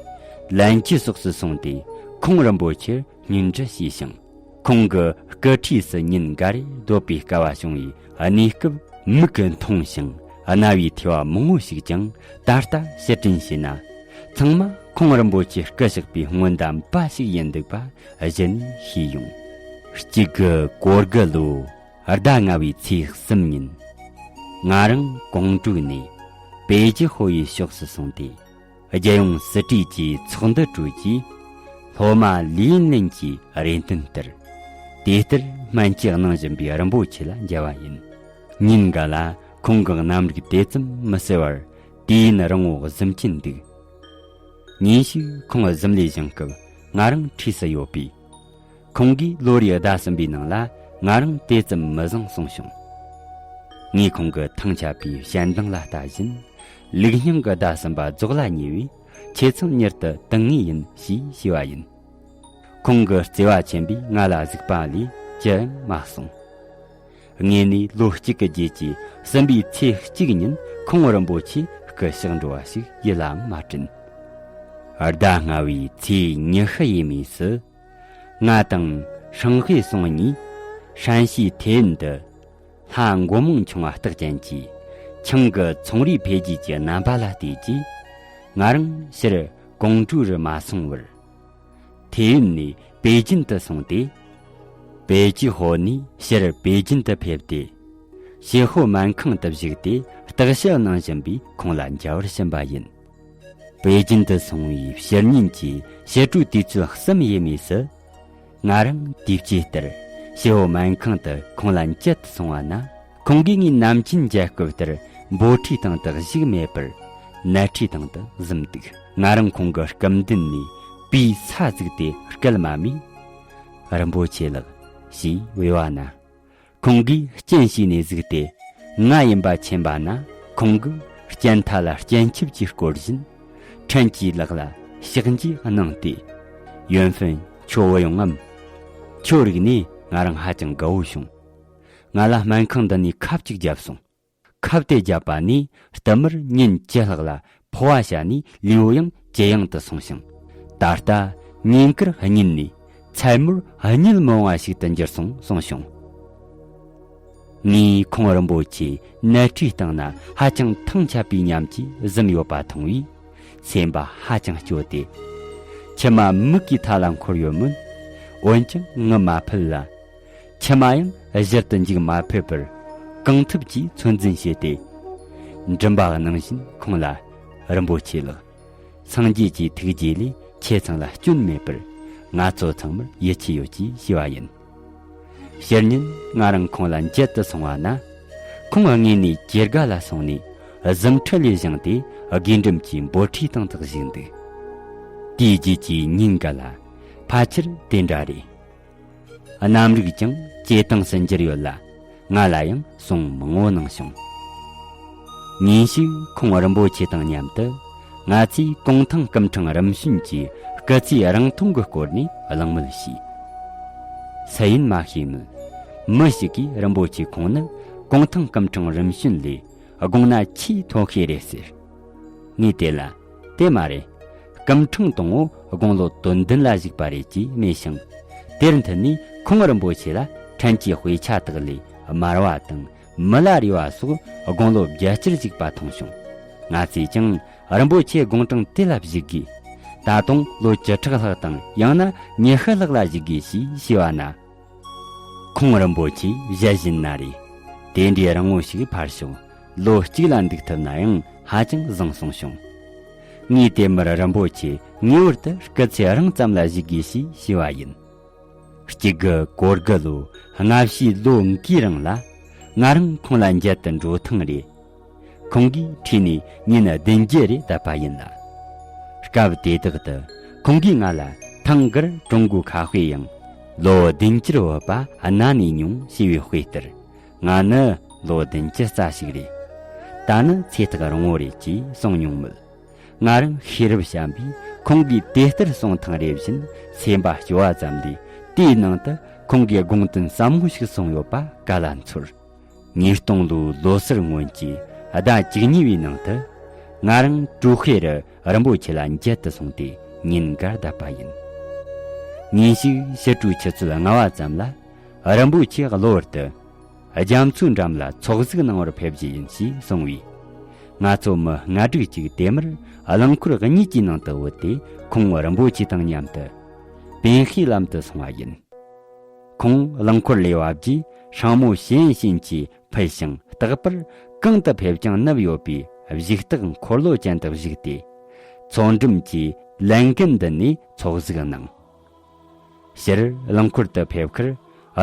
ལན་ཅི་སོགས་སུ་སོང་སྟེ་ཁོང་རིན་པོ་ཆེར་སྙན་འདྲི་ཞུས་ཤིང་། ཁོང་གི་སྐུ་འཁྲིས་སུ་ཉིན་འགའ་རེ་སྡོད་པའི་སྐལ་བ་བྱུང་བའི་གནས་སྐབས་མིག་གིས་མཐོང་ཞིང་རྣ་བས་ཐོས་པ་མང་བོ་ཞིག་ཀྱང་ད་ལྟ་ཕྱིར་དྲན་བྱས་ན། ཚང་མ་ཁོང་རིན་པོ་ཆེ་སྐུ་གཤེགས་པའི་སྔོན་བརྡ་འབའ་ཞིག་ཡིན་འདུག་པ་གཞི་ནས་ཤེས་ཡོང་། གཅིག་དགུ་གོ་དགུ་ལོའི་ཟླ་ལྔ་བའི་ཚེས་གསུམ་ཉིན། ང་རང་ཀོང་ཀྲོའུ་ནས་པེ་ཅི་ཧོ་ཡི་ཕྱོགས་སུ་སོང་སྟེ། རྒྱལ་ཡོངས་སྲིད་གྲོས་ཀྱི་ཚོགས་འདུ་གྲོལ་རྗེས། སློབ་མ་ལི་ཡིན་ལིན་གྱི་རེ་འདུན་ལྟར། དེ་ལྟར་སྨན་བཅོས་གནང་བཞིན་པའི་རིན་པོ་ཆེ་ལ་མཇལ་བ་ཡིན། ཉིན་འགའ་ལ་ཁོང་གི་རྣམ་རིག་དེ་ཙམ་མི་གསལ་བར་དུས་ཡུན་རིང་བོ་གཟིམ་གྱིན་འདུག། ཉིན་ཞིག་ཁོང་གཟིམ་ལས་བཞེངས་སྐབས་ང་རང་འཁྲིས་སུ་ཡོད་པས། ཁོང་གིས་ལོ་རེའི་ཟླ་གསུམ་པའི་ནང་ལ་ང་རང་དེ་ཙམ་མི་བཟང་གསུངས་བྱུང་། ངས་ཁོང་གི་ཐང་ཆད་པའི་ཞལ་འདང་ལ་ལྟ་བཞིན། ལུགས་རྙིང་གི་ཟླ་གསུམ་པ་རྫོགས་ལ་ཉེ་བས། ཁྱེད་ཚང་མྱུར་དུ་དུང་ངེས་ཡིན་ཞེས་ཞུས་པ་ཡིན། ཁོང་གི་བརྩེ་བ་ཆེན་པོས་ང་ལ་གཟིགས་པ་ལས་ཅི་ཡང་མ་གསུངས། དངོས་ནས་ལོ་གཅིག་གི་རྗེས་ཀྱི་གསུམ་པའི་ཚེས་གཅིག་ཉིན་ཁོང་རིན་པོ་ཆེ་སྐུ་གཤེགས་འགྲོ་བ་ཞིག་ཡིད་ལའང་མ་དྲན། ཟླ་ལྔ་བའི་ཚེས་ཉི་ཤུ་ཡས་མས་སུ། ང་དང་ཧྲང་ཧའེ་སུང་གཉིས་ཧྲན་ཞིའི་ཐེ་ཡིན་དུ། ལྷ་མགོ་མང་ཆུང་བ་རྟགས་ཅན་གྱིས་ཆང་གི་ཚོང་རའི་འཕེལ་རྒྱས་ཀྱི་རྣམ་པ་ལ་བལྟས་རྗེས། ང་རང་ཕྱིར་ཀོང་ཀྲོའུ་རུ་མ་སོང་བར། ཐེ་ཡོན་ནས་པེ་ཅིན་དུ་སོང་སྟེ། པེ་ཅི་ཧོ་ནས་ཕྱིར་པེ་ཅིན་དུ་ཕེབས་ཏེ། ཞེ་ཧོ་སྨན་ཁང་དུ་བཞུགས་ཏེ་བརྟག་ཞིབ་གནང་བཞིན་པའི་ཁོང་ལ་མཇལ་བར་ཕྱིན་པ་ཡིན། པེ་ཅིན་དུ་སོང་བའི་ཕྱི་ཉིན་གྱི་ཕྱི་དྲོའི་དུས་ཚོད་གསུམ་ཡས་མས་སུ། ང་རང་དུས་བཅད་ལྟར་ཞེ་ཧོ་སྨན་ཁང་དུ་ཁོང་ལ་མཇལ་དུ་སོང་བ་ན། ཁོང་གིས་ངའི་ནམ་རྒྱུན་མཇལ་སྐབས་ལྟར་འབོལ་ཁྲིའི་སྟེང་དུ་བཞུགས་མེད་པར་ནད་ཁྲིའི་སྟེང་དུ་གཟིམ་འདུག། ང་རང་ཁོང་གི་སྐུ་མདུན་ནས་པའི་ས་ཟུག་སྟེ་སྐད་མ་སྨྲས། རིན་པོ་ཆེ་ལགས། ཞེས་བོས་པ་ན། ཁོང་གིས་སྤྱན་ཕྱེ་ནས་གཟིགས་ཏེ། ང་ཡིན་པ་མཁྱེན་པ་ན། ཁོང་གིས་སྤྱན་མཐའ་ལ་སྤྱན་ཆབ་ཀྱིས་བསྐོར་བཞིན། ཕྲན་གྱི་ལག་ལ་ཕྱག་མཇལ་གནང་སྟེ། ཡོན་ཧྥན། ཁྱོད་བུད་ཡོང་ངམ། ཁྱོད་རིག་ནས་ང་རང་ཧ་ཅང་དགའ་བོ་བྱུང་། ང་ལ་སྨན་ཁང་འདི་ནས་ཁབ་ཅིག་བརྒྱབ་སོང་། ཁབ་དེ་བརྒྱབ་པ་ནས་བསྟུད་མར་ཉིན་བཅུ་ལྷག་ལ་ཕོ་བ་བྱས་ནས་ལུས་པོ་ཡང་ཇེ་ཡང་དུ་སོང་ཞིང་། ད་ལྟ་ཉིན་དཀར་གཉིད་ནས་མཚན་མོར་གཉིད་མི་འོང་བ་ཞིག་ཏུ་འགྱུར་སོང་གསུངས་བྱུང་། ངས་ཁོང་རིན་པོ་ཆེ་ནད་ཁྲིའི་སྟེང་ན་ཧ་ཅང་ཐང་ཆད་པའི་ཉམས་ཀྱིས་གཟིམ་ཡོད་པ་མཐོང་བས། སེམས་པ་ཧ་ཅང་སྐྱོ་སྟེ། མཆི་མ་མིག་གི་མཐའ་ལ་འཁོར་ཡོད་མོད། འོན་ཀྱང་ངུ་མ་ཕོད་ལ། མཆི་མ་ཡང་གཞིར་དུ་འཇུག་མ་ཕོད་པར། གང་ཐུབ་ཀྱིས་ཚོད་འཛིན་བྱས་ཏེ། མགྲིན་པ་གནང་བཞིན་ཁོང་ལ། རིན་པོ་ཆེ་ལགས། སངས་རྒྱས་ཀྱི་ཐུགས་རྗེ་ལས་ཁྱེད་ཚང་ལ་སྐྱོན་མེད་པར། ང་ཚོ་ཚང་མར་ཡིད་ཆེས་ཡོད་ཅེས་ཞུས་པ་ཡིན། ཕྱི་ཉིན་ང་རང་ཁོང་ལ་མཇལ་དུ་སོང་བ་ན། ཁོང་དངོས་ནས་གྱེར་སྒ་ལ་སོང་ནས། གཟིམ་ཁྲི་ལས་བཞེངས་ཏེ། དགེ་འདུན་གྱི་འབོལ་ཁྲིའི་སྟེང་དུ་བཞུགས་འདུག། དེའི་རྗེས་ཀྱི་ཉིན་འགའ་ལ། ཕལ་ཆེར་དེ་འདྲ་རེད། གནམ་རིག་ཀྱང་ཇེ་དྭངས་སུ་འགྱུར་ཡོད་ལ། ང་ལ་ཡང་གསུང་མང་བོ་གནང་བྱུང་། ཉིན་ཞིག་ཁོང་རིན་པོ་ཆེ་དང་མཉམ་དུ། ང་ཚོས་གུང་ཐང་སྐུ་ཕྲེང་རིམ་བྱོན་གྱི་སྐུ་ཚེའི་རིང་ཐུང་གི་སྐོར་ནས་གླེང་མོལ་བྱས། སུ་ཡིན་མ་ཤེས་མོད། མི་ཞིག་གིས་རིན་པོ་ཆེ་ཁོང་ནི་གུང་ཐང་སྐུ་ཕྲེང་རིམ་བྱོན་ལས་དགུང་ན་ཆེས་མཐོ་ཤོས་རེད་ཟེར། ངས་དེ་ལ། དེ་མ་རེད། སྐུ་ཕྲེང་དང་པོ་དགུང་ལོ་དོན་བདུན་ལ་བཞུགས་པ་རེད་ཅེས་སྨྲས་ཤིང་། དེར་མཐུད་ནས་ཁོང་རིན་པོ་ཆེ་ལ་ཕྲན་གྱི་དཔེ་ཆ་དག་ལས་དམར་བ་དང་མི་ལ་རས་པ་སོགས་དགུང་ལོ་བརྒྱད་ཅུར་བཞུགས་པ་མཐོང་བྱུང་། ང་ཚོས་ཀྱང་རིན་པོ་ཆེ་དགུང་གྲངས་དེ་ལ་བཞུགས་དགོས། ད་དུང་ལོ་བཅུ་ཕྲག་ལྷག་དང་ཡང་ན་ཉི་ཤུ་ལྷག་ལ་བཞུགས་དགོས་ཞེས་ཞུས་པ་ན། ཁོང་རིན་པོ་ཆེ་ཞལ་བཞུགས་ན་རེ། དེ་འདྲའི་རིང་མོ་ཞིག་ཕར་ཞོག། ལོ་གཅིག་ལ་འདུག་ཐུབ་ན་ཡང་ཧ་ཅང་བཟང་གསུངས་བྱུང་། ངས་དེ་མུར་རིན་པོ་ཆེ་ངེས་པར་དུ་སྐུ་ཚེ་རིང་ཙམ་ལ་བཞུགས་དགོས་ཞེས་ཞུས་པ་ཡིན། གཅིག་དགུ་གོ་དགུ་ལོ་ལྔ་བཞིའི་ལོ་འགའི་རིང་ལ། ང་རང་ཁོང་ལ་མཇལ་དུ་འགྲོ་ཐེངས་རེ། ཁོང་གིས་ཁྲིད་ནས་ཉིན་བདུན་བརྒྱད་རེ་བསྡད་པ་ཡིན་ལ། སྐབས་དེ་དག་ཏུ་ཁོང་གིས་ང་ལ་ཐང་གར་ཀྲུང་གོའི་ཁ་དཔེ་ཡང་། ལོ་བདུན་ཅུར་བུད་པ་གནའ་ནས་མྱོང་ཞེས་པའི་དཔེ་ལྟར། ང་ནི་ལོ་བདུན་ཅུ་རྩ་ཞིག་རེད། ད་ནི་ཚེ་ཐག་རིང་བོ་རེད་ཅེས་གསུངས་མྱོང་མོད། ང་རང་ཤེས་རབ་བྱམས་པས་ཁོང་གིས་དེ་ལྟར་གསུངས་ཐེངས་རེ་བཞིན་སེམས་པ་སྐྱོ་བ་ཙམ་ལས། དེའི་ནང་དུ་ཁོང་གིས་དགོངས་དོན་ཟབ་མོ་ཞིག་གསུངས་ཡོད་པ་ག་ལ་འཚོལ། ཉིས་སྟོང་ལོའི་ལོ་སར་སྔོན་གྱི་ཟླ་བཅུ་གཉིས་པའི་ནང་དུ། ང་རང་ཀྲུའུ་ཧེ་རུ་རིན་པོ་ཆེ་ལ་མཇལ་དུ་སོང་སྟེ་ཉིན་འགའ་བསྡད་པ་ཡིན། ཉིན་ཞིག་ཕྱི་དྲོའི་ཆུ་ཚོད་ལྔ་པ་ཙམ་ལ། རིན་པོ་ཆེ་གློ་བུར་དུ་རྒྱ་མཚོའི་འགྲམ་ལ་ཚོགས་གཟིགས་གནང་བར་ཕེབས་རྒྱུ་ཡིན་ཞེས་གསུངས་པས། ང་ཚོ་མི་ལྔ་དྲུག་ཅིག་དེ་མུར་རླངས་འཁོར་གཉིས་ཀྱི་ནང་དུ་བུད་དེ། ཁོང་རིན་པོ་ཆེ་དང་མཉམ་དུ་པིན་ཧེའི་ལམ་དུ་སོང་བ་ཡིན། ཁོང་རླངས་འཁོར་ལས་བབས་རྗེས་སྲང་མོ་གཞན་གཞན་གྱིས་ཕུད་ཞིང་། རྟག་པར་གང་དུ་ཕེབས་ཀྱང་ནུབ་ཡོད་པའི་བཞུགས་སྟེགས་འཁོར་ལོ་ཅན་དུ་བཞུགས་ཏེ། མཚོ་འགྲམ་གྱི་ལན་ཀན་འདི་ནས་ཚོགས་གཟིགས་གནང་། ཕྱིར་རླངས་འཁོར་དུ་ཕེབས་ཁར།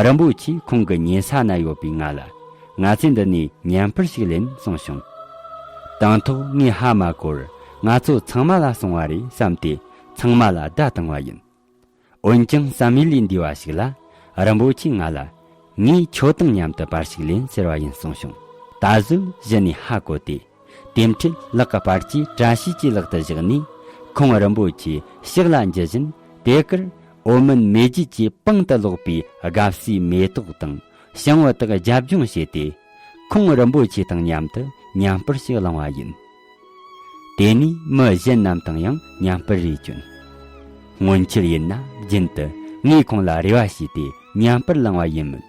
རིན་པོ་ཆེས་ཁོང་གི་ཉལ་ས་ན་ཡོད་པའི་ང་ལ། ང་ཚོས་འདི་ནས་ཉན་པར་ཞུགས་ལེན་གསུངས་བྱུང་། དང་ཐོག་ངས་ཧ་མ་གོ་བར། ང་ཚོ་ཚང་མ་ལ་གསུངས་པ་རེད་བསམས་ཏེ། ཚང་མ་ལ་བརྡ་བཏང་བ་ཡིན། འོན་ཀྱང་བསམ་ཡུལ་ལས་འདས་པ་ཞིག་ལ། རིན་པོ་ཆེས་ང་ལ། ངས་ཁྱོད་དང་མཉམ་དུ་པར་ཞིག་ལེན་ཟེར་བ་ཡིན་གསུངས་བྱུང་། ད་གཟོད་གཞི་ནས་ཧ་གོ་སྟེ། དེ་འཕྲལ་ལག་གི་སྤར་ཆས་བཀྲ་ཤིས་ཀྱི་ལག་ཏུ་བཞག་ནས། ཁོང་རིན་པོ་ཆེ་ཕྱག་ལ་འཇུ་བཞིན། དེ་ཀར་འོ་མིན་མེ་ལྕེ་གྱི་པང་དུ་ལོག་པའི་སྒ་བསིལ་མེ་ཏོག་དང་ཞིང་བ་དག་རྒྱབ་ལྗོངས་བྱས་ཏེ། ཁོང་རིན་པོ་ཆེ་དང་མཉམ་དུ་མཉམ་སྤར་ཞིག་བླངས་པ་ཡིན། དེ་ནས་མི་གཞན་རྣམས་དང་ཡང་མཉམ་སྤར་རེས་བསྐྱོན། སྔོན་ཆད་ཡིན་ན་རྒྱུན་དུ་ངས་ཁོང་ལ་རེ་བ་བྱས་ཏེ་མཉམ་སྤར་བླངས་པ་ཡིན་མོད།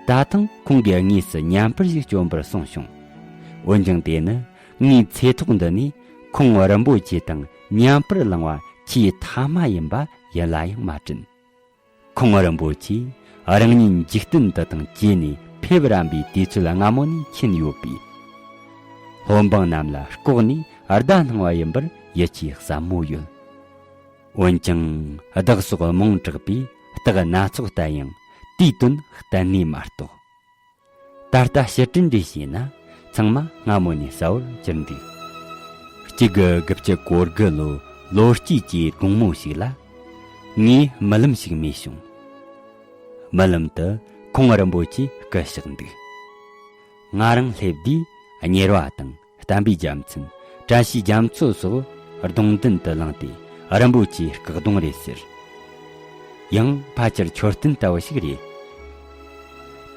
ད་ཐེངས་ཁོང་གིས་དངོས་སུ་མཉམ་སྤར་ཞིག་བསྐྱོན་པར་གསུངས་བྱུང་། འོན་ཀྱང་དེ་ནི་ངའི་ཚེ་ཐོག་འདི་ནས་ཁོང་རིན་པོ་ཆེ་དང་མཉམ་སྤར་བླངས་པ་ཆེས་ཐ་མ་ཡིན་པ་ཡིད་ལ་ཡང་མ་དྲན། ཁོང་རིན་པོ་ཆེ་རང་ཉིད་འཇིག་རྟེན་འདི་དང་གཅེས་ནས་ཕེབས་རན་པའི་དུས་ཚོད་སྔ་མོ་ནས་མཁྱེན་ཡོད་པས། སློབ་འབངས་རྣམས་ལ་ལྐོག་ནས་བརྡ་གནང་བ་ཡིན་པར་ཡིད་ཆེས་ཟབ་མོ་ཡོད། འོན་ཀྱང་བདག་སོགས་རྨོངས་དྲགས་པས་རྟགས་སྣ་ཚོགས་བསྟན་ཡང་དེའི་དོན་གཏན་ནས་མ་རྟོགས། ད་ལྟ་ཕྱིར་དྲན་རེ་བྱས་ན་ཚང་མ་སྔ་མོ་ནས་གསལ་བོར་གྱུར་འདུག། གཅིག་དགུ་དགུ་བཅུ་གོ་དགུ་ལོ་ལོ་དཀྱིལ་གྱི་དགོང་མོ་ཞིག་ལ། ངས་རྨི་ལམ་ཞིག་རྨིས་བྱུང་། རྨི་ལམ་དུ་ཁོང་རིན་པོ་ཆེ་སྐུ་གཤེགས་འདུག། ང་རང་སླེབས་དུས་གཉེར་བ་དང་། བསྟན་པའི་རྒྱལ་མཚན། བཀྲ་ཤིས་རྒྱ་མཚོ་སོགས་གདུང་མདུན་དུ་ལངས་ཏེ་རིན་པོ་ཆེའི་སྐུ་གདུང་རེད་ཟེར། ཡང་ཕལ་ཆེར་མཆོད་རྟེན་ལྟ་བུ་ཞིག་རེད།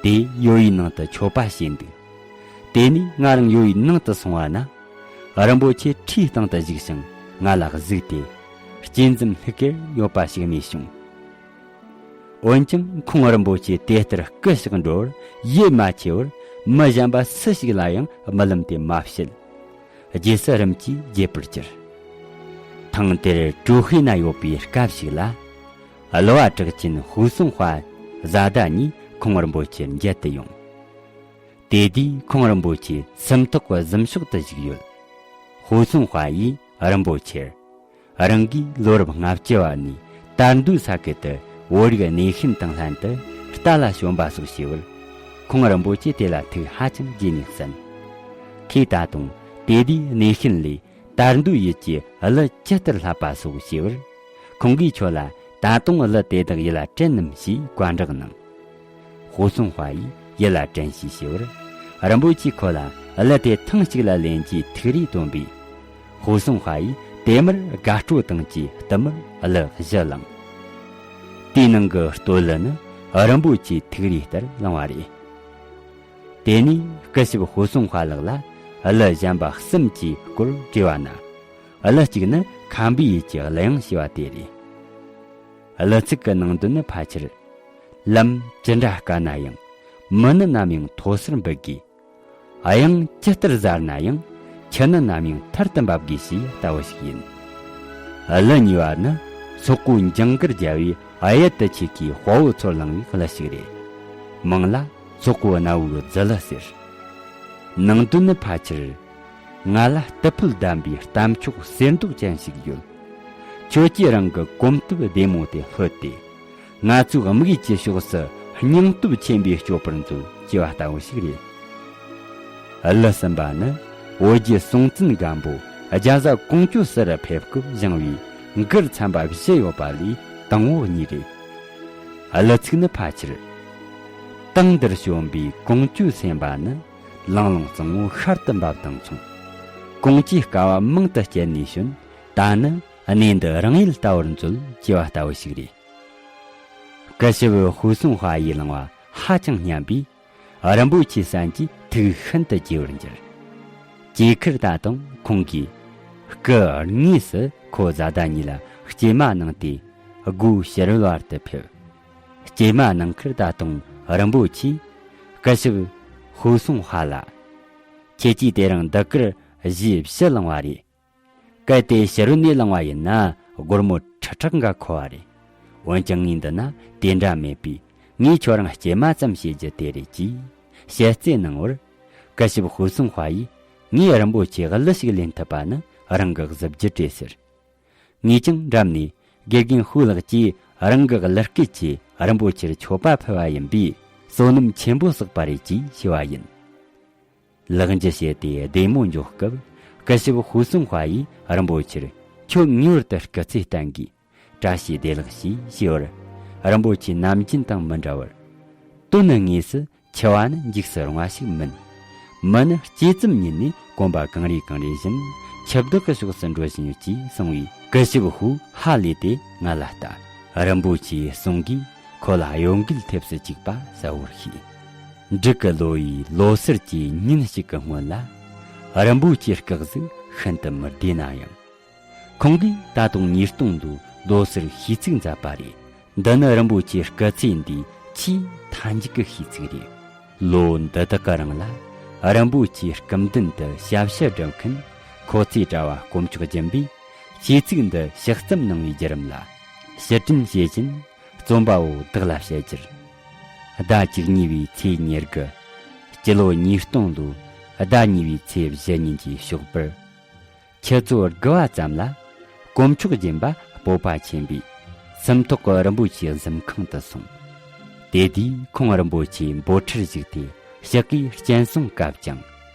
དེ་ཡོལ་བའི་ནང་དུ་མཆོད་པ་བྱས་འདུག། དེ་ནས་ང་རང་ཡོལ་བའི་ནང་དུ་སོང་བ་ན། རིན་པོ་ཆེ་ཁྲིའི་སྟེང་དུ་བཞུགས་ཤིང་ང་ལ་གཟིགས་ཏེ། གཅེས་འཛིན་ལྷུག་གེར་ཡོད་པ་ཞིག་རྨིས་བྱུང་། འོན་ཀྱང་ཁོང་རིན་པོ་ཆེ་དེ་ལྟར་སྐུ་གཤེགས་འགྲོ་བར་ཡིད་མ་ཆེས་པར། མི་གཞན་པ་སུ་ཞིག་ལ་ཡང་རྨི་ལམ་དེ་མ་བཤད། རྗེས་སུ་རིམ་གྱིས་བརྗེད་པར་གྱུར། ཐེངས་དེར་ཀྲུའུ་ཧི་ན་ཡོད་པའི་སྐབས་ཤིག་ལ། གླུ་བ་གྲགས་ཅན་ཧུའུ་སུང་ཧྭ་བཟའ་ཟླ་གཉིས་ཁོང་རིན་པོ་ཆེར་མཇལ་དུ་ཡོང་། དེ་དུས་ཁོང་རིན་པོ་ཆེ་སུམ་ཐོག་གི་གཟིམ་ཤོག་ཏུ་བཞུགས་ཡོད། ཧུའུ་སུང་ཧྭ་ཡིས་རིན་པོ་ཆེར། རང་གིས་ལོ་རབས་ལྔ་བཅུ་བ་ནས་དར་མདོའི་ས་ཁུལ་དུ་བོད་རིགས་གནས་ཤན་དང་ལྷན་དུ་རྟ་ལ་ཞོན་པ་སོགས་བྱས་པར། ཁོང་རིན་པོ་ཆེ་དེ་ལ་ཐུགས་ཧ་ཅང་དགྱེས་ནས་གསན། ཁོས་ད་དུང་དེ་དུས་གནས་ཤན་ལས་དར་མདོའི་ཡུལ་གྱི་གླུ་ཇི་ལྟར་བསླབ་པ་སོགས་བྱས་པར། ཁོང་གིས་ཁྱོད་ལ་ད་དུང་གླུ་དེ་དག་ཡིད་ལ་དྲན་ནམ་ཞེས་བཀའ་འདྲི་གནང་། ཧུའུ་སུང་ཧྭ་ཡིས་ཡིད་ལ་དྲན་ཞེས་ཞུས་པར། རིན་པོ་ཆེས་ཁོ་ལ་གླུ་དེ་ཐེངས་གཅིག་ལ་ལེན་རྒྱུའི་ཐུགས་རེ་བཏོན་པས། ཧུའུ་སུང་ཧྭ་ཡིས་དེ་མུར་དགའ་སྤྲོ་དང་བཅས་བསྟུད་མར་གླུ་བཞི་བླངས། དེའི་ནང་གི་སྟོད་གླུ་ནི་རིན་པོ་ཆེའི་ཐུགས་རེ་ལྟར་བླངས་པ་རེད། དེ་ནས་སྐུ་ཞབས་ཧུའུ་སུང་ཧྭ་ལགས་ལ་གླུ་གཞན་པ་གསུམ་གྱི་སྐོར་དྲིས་པ་ན། གླུ་གཅིག་ནི་ཁམས་པའི་ཡུལ་གྱི་གླུ་དབྱངས་ཞེས་པ་དེ་རེད། གླུ་ཚིག་གི་ནང་དོན་ནི་ཕལ་ཆེར། ལམ་ཅི་འདྲ་དཀའ་ན་ཡང་། མི་ནི་ནམ་ཡང་མཐོ་སར་འབུད་དགོས། གཡང་ཇི་ལྟར་གཟར་ན་ཡང་། ཆུ་ནི་ནམ་ཡང་ཐར་དུ་འབབ་དགོས་ཞེས་ལྟ་བུ་ཞིག་ཡིན། གླུ་གཉིས་པ་ནི་སོག་པོའི་འཇིང་གུར་རྒྱལ་བོའི་གཡུལ་དུ་ཆས་ཀྱི་དཔའ་བོ་ཚོར་བླངས་པའི་གླུ་ཞིག་རེད། མིང་ལ་སོག་པོ་གནའ་བོའི་རྫི་གླུ་ཟེར། ནང་དོན་ནི་ཕལ་ཆེར། ང་ལ་རྟུལ་ཕོད་ལྡན་པའི་རྟ་མཆོག་གསེར་མདོག་ཅན་ཞིག་ཡོད། ཁྱོད་ཀྱིས་རང་གི་གོམ་སྟབས་བདེ་མོ་དེ་ལྷོད་དེ། ང་ཚོའི་དམིགས་ཡུལ་གྱི་ཕྱོགས་སུ་སྙིང་སྟོབས་ཆེན་པོས་སྐྱོད་པར་མཛོད་ཅེས་པ་ལྟ་བུ་ཞིག་རེད། གླུ་གསུམ་པ་ནི་བོད་རྒྱལ་སྲོང་བཙན་སྒམ་པོ་རྒྱ་བཟའ་ཀོང་ཇོ་སར་ཕེབས་སྐབས་བཞེངས་པའི་མགུར་ཚན་པ་བཞི་ཡོད་པ་ལས་དང་པོ་གཉིས་རེད། གླུ་ཚིག་ནི་ཕལ་ཆེར། དེང་འདིར་བྱོན་པའི་ཀོང་ཇོས་གསན་པ་ནི། ལང་ལོང་གཙང་བོ་ཤར་དུ་འབབ་དང་མཚུངས། ཀོང་ཇོས་དཀའ་བ་མང་དུ་སྤྱད་ནས་བྱོན། ད་ནི་གནས་འདི་རང་ཡུལ་ལྟ་བུར་མཛོད་ཅེས་པ་ལྟ་བུ་ཞིག་རེད། སྐུ་ཞབས་ཧུའུ་སུང་ཧྭ་ཡིས་བླངས་པ་ཧ་ཅང་སྙན་པས། རིན་པོ་ཆེ་གསན་རྗེས་ཐུགས་ཤིན་ཏུ་དགྱེས་པར་གྱུར། དེ་ཁར་ད་དུང་ཁོང་གིས་སྐུ་དངོས་སུ་ཁོ་བཟའ་ཟླ་གཉིས་ལ་སྐྱེལ་མ་གནང་སྟེ་སྒོའི་ཕྱི་རོལ་བར་དུ་ཕེབས། སྐྱེལ་མ་གནང་ཁར་ད་དུང་རིན་པོ་ཆེས་སྐུ་ཞབས་ཧུའུ་སུང་ཧྭ་ལ། ཁྱེད་ཀྱིས་དེ་རིང་འདི་གར་གཞས་བཞི་བླངས་པ་རེད། གལ་ཏེ་ཕྱི་རོལ་ནས་བླངས་པ་ཡིན་ན་སྒོར་མོ་ཁྲི་ཕྲག་འགའ་མཁོ་བ་རེད། འོན་ཀྱང་ངའི་འདི་ན་དེ་འདྲ་མེད་པས་ངས་ཁྱོད་རང་སྐྱེལ་མ་ཙམ་བྱེད་རྒྱུ་དེ་རེད་ཅེས་ཞལ་རྩེད་གནང་བར། སྐུ་ཞབས་ཧུའུ་སུང་ཧྭ་ཡིས་ངས་རིན་པོ་ཆེའི་གླུ་ཞིག་ལེན་ཐུབ་པ་ནི་རང་གི་གཟི་བརྗིད་རེད་ཟེར། ངས་ཀྱང་འགྲམ་ནས་དགེ་རྒན་ཧུའུ་ལགས་ཀྱིས་རང་གི་གླུ་སྐད་ཀྱིས་རིན་པོ་ཆེར་མཆོད་པ་ཕུལ་བ་ཡིན་པས་བསོད་ནམས་ཆེན་པོ་བསགས་པ་རེད་ཅེས་ཞུ་བ་ཡིན། ལག་འཇུ་བྱས་ཏེ་བདེ་མོ་འཇོག་སྐབས་སྐུ་ཞབས་ཧུའུ་སུང་ཧྭ་ཡིས་རིན་པོ་ཆེར་ཁྱོད་ངེས་པར་དུ་སྐུ་ཚེ་བརྟན་དགོས། བཀྲ་ཤིས་བདེ་ལེགས་ཞེས་ཞུ་བར། རིན་པོ་ཆེ་ནམ་རྒྱུན་དང་མི་འདྲ་བར། དོན་ནི་དངོས་སུ་འཆི་བ་ནི་འཇིགས་སུ་རུང་བ་ཞིག་མིན། མི་ནི་སྐྱེས་ཙམ་ཉིད་ནས་གོམ་པ་གང་རེ་གང་རེ་བཞིན་ཁྱབ་བདག་གི་ཕྱོགས་སུ་འགྲོ་བཞིན་ཡོད་ཅེས་གསུངས་པས། སྐུ་ཞབས་ཧུ་ཧ་ལས་ཏེ་ང་ལ་ལྟ། རིན་པོ་ཆེའི་གསུང་གིས་ཁོ་ལ་གཡོ་འགུལ་ཐེབས་སུ་བཅུག་པ་གསལ་བོར་ཤེས། འབྲུག་གི་ལོ་ཡི་ལོ་སར་གྱི་ཉིན་ཞིག་གི་སྔོན་ལ། རིན་པོ་ཆེའི་སྐུ་གཟུགས་ཤིན་ཏུ་མི་བདེ་ན་ཡང་། ཁོང་གིས་ད་དུང་ཉིས་སྟོང་དུ་ལོ་སར་ཤིས་ཚིག་མཛད་པ་རེད། འདི་ནི་རིན་པོ་ཆེའི་སྐུ་ཚེ་འདིའི་ཆེས་མཐའ་མཇུག་གི་ཤིས་ཚིག་རེད། ལོ་འདི་དག་གི་རིང་ལ། རིན་པོ་ཆེའི་སྐུ་མདུན་དུ་ཞབས་ཕྱི་སྒྲུབ་མཁན་ཁོ་ཚོའི་གྲྭ་བ་དཀོན་མཆོག་སྦྱིན་པས། ཤིས་ཚིག་འདི་ཕྱག་བརྩམས་གནང་བའི་བརྒྱུད་རིམ་ལ་ཕྱིར་དྲན་བྱེད་བཞིན། རྩོམ་པ་པོ་བདག་ལ་བཤད་རྒྱུར། ཟླ་བཅུ་གཉིས་པའི་ཚེས་ཉེར་དགུ། སྤྱི་ལོ་ཉིས་སྟོང་ལོའི་ཟླ་གཉིས་པའི་ཚེས་བཞི་ཉིན་གྱི་ཞོགས་པར། ཁྱེད་ཚོ་དགུ་བ་ཙམ་ལ། དཀོན་མཆོག་སྦྱིན་པ་སྤོབས་པ་ཆེན་པོས་སུམ་ཐོག་གི་རིན་པོ་ཆེའི་གཟིམ་ཁང་དུ་སོང་། དེ་དུས་ཁོང་རིན་པོ་ཆེའི་འབོད་ཁྲིར་བཞུགས་ཏེ་ཞག་གི་སྤྱན་ཟུང་བཀབ་ཅིང་།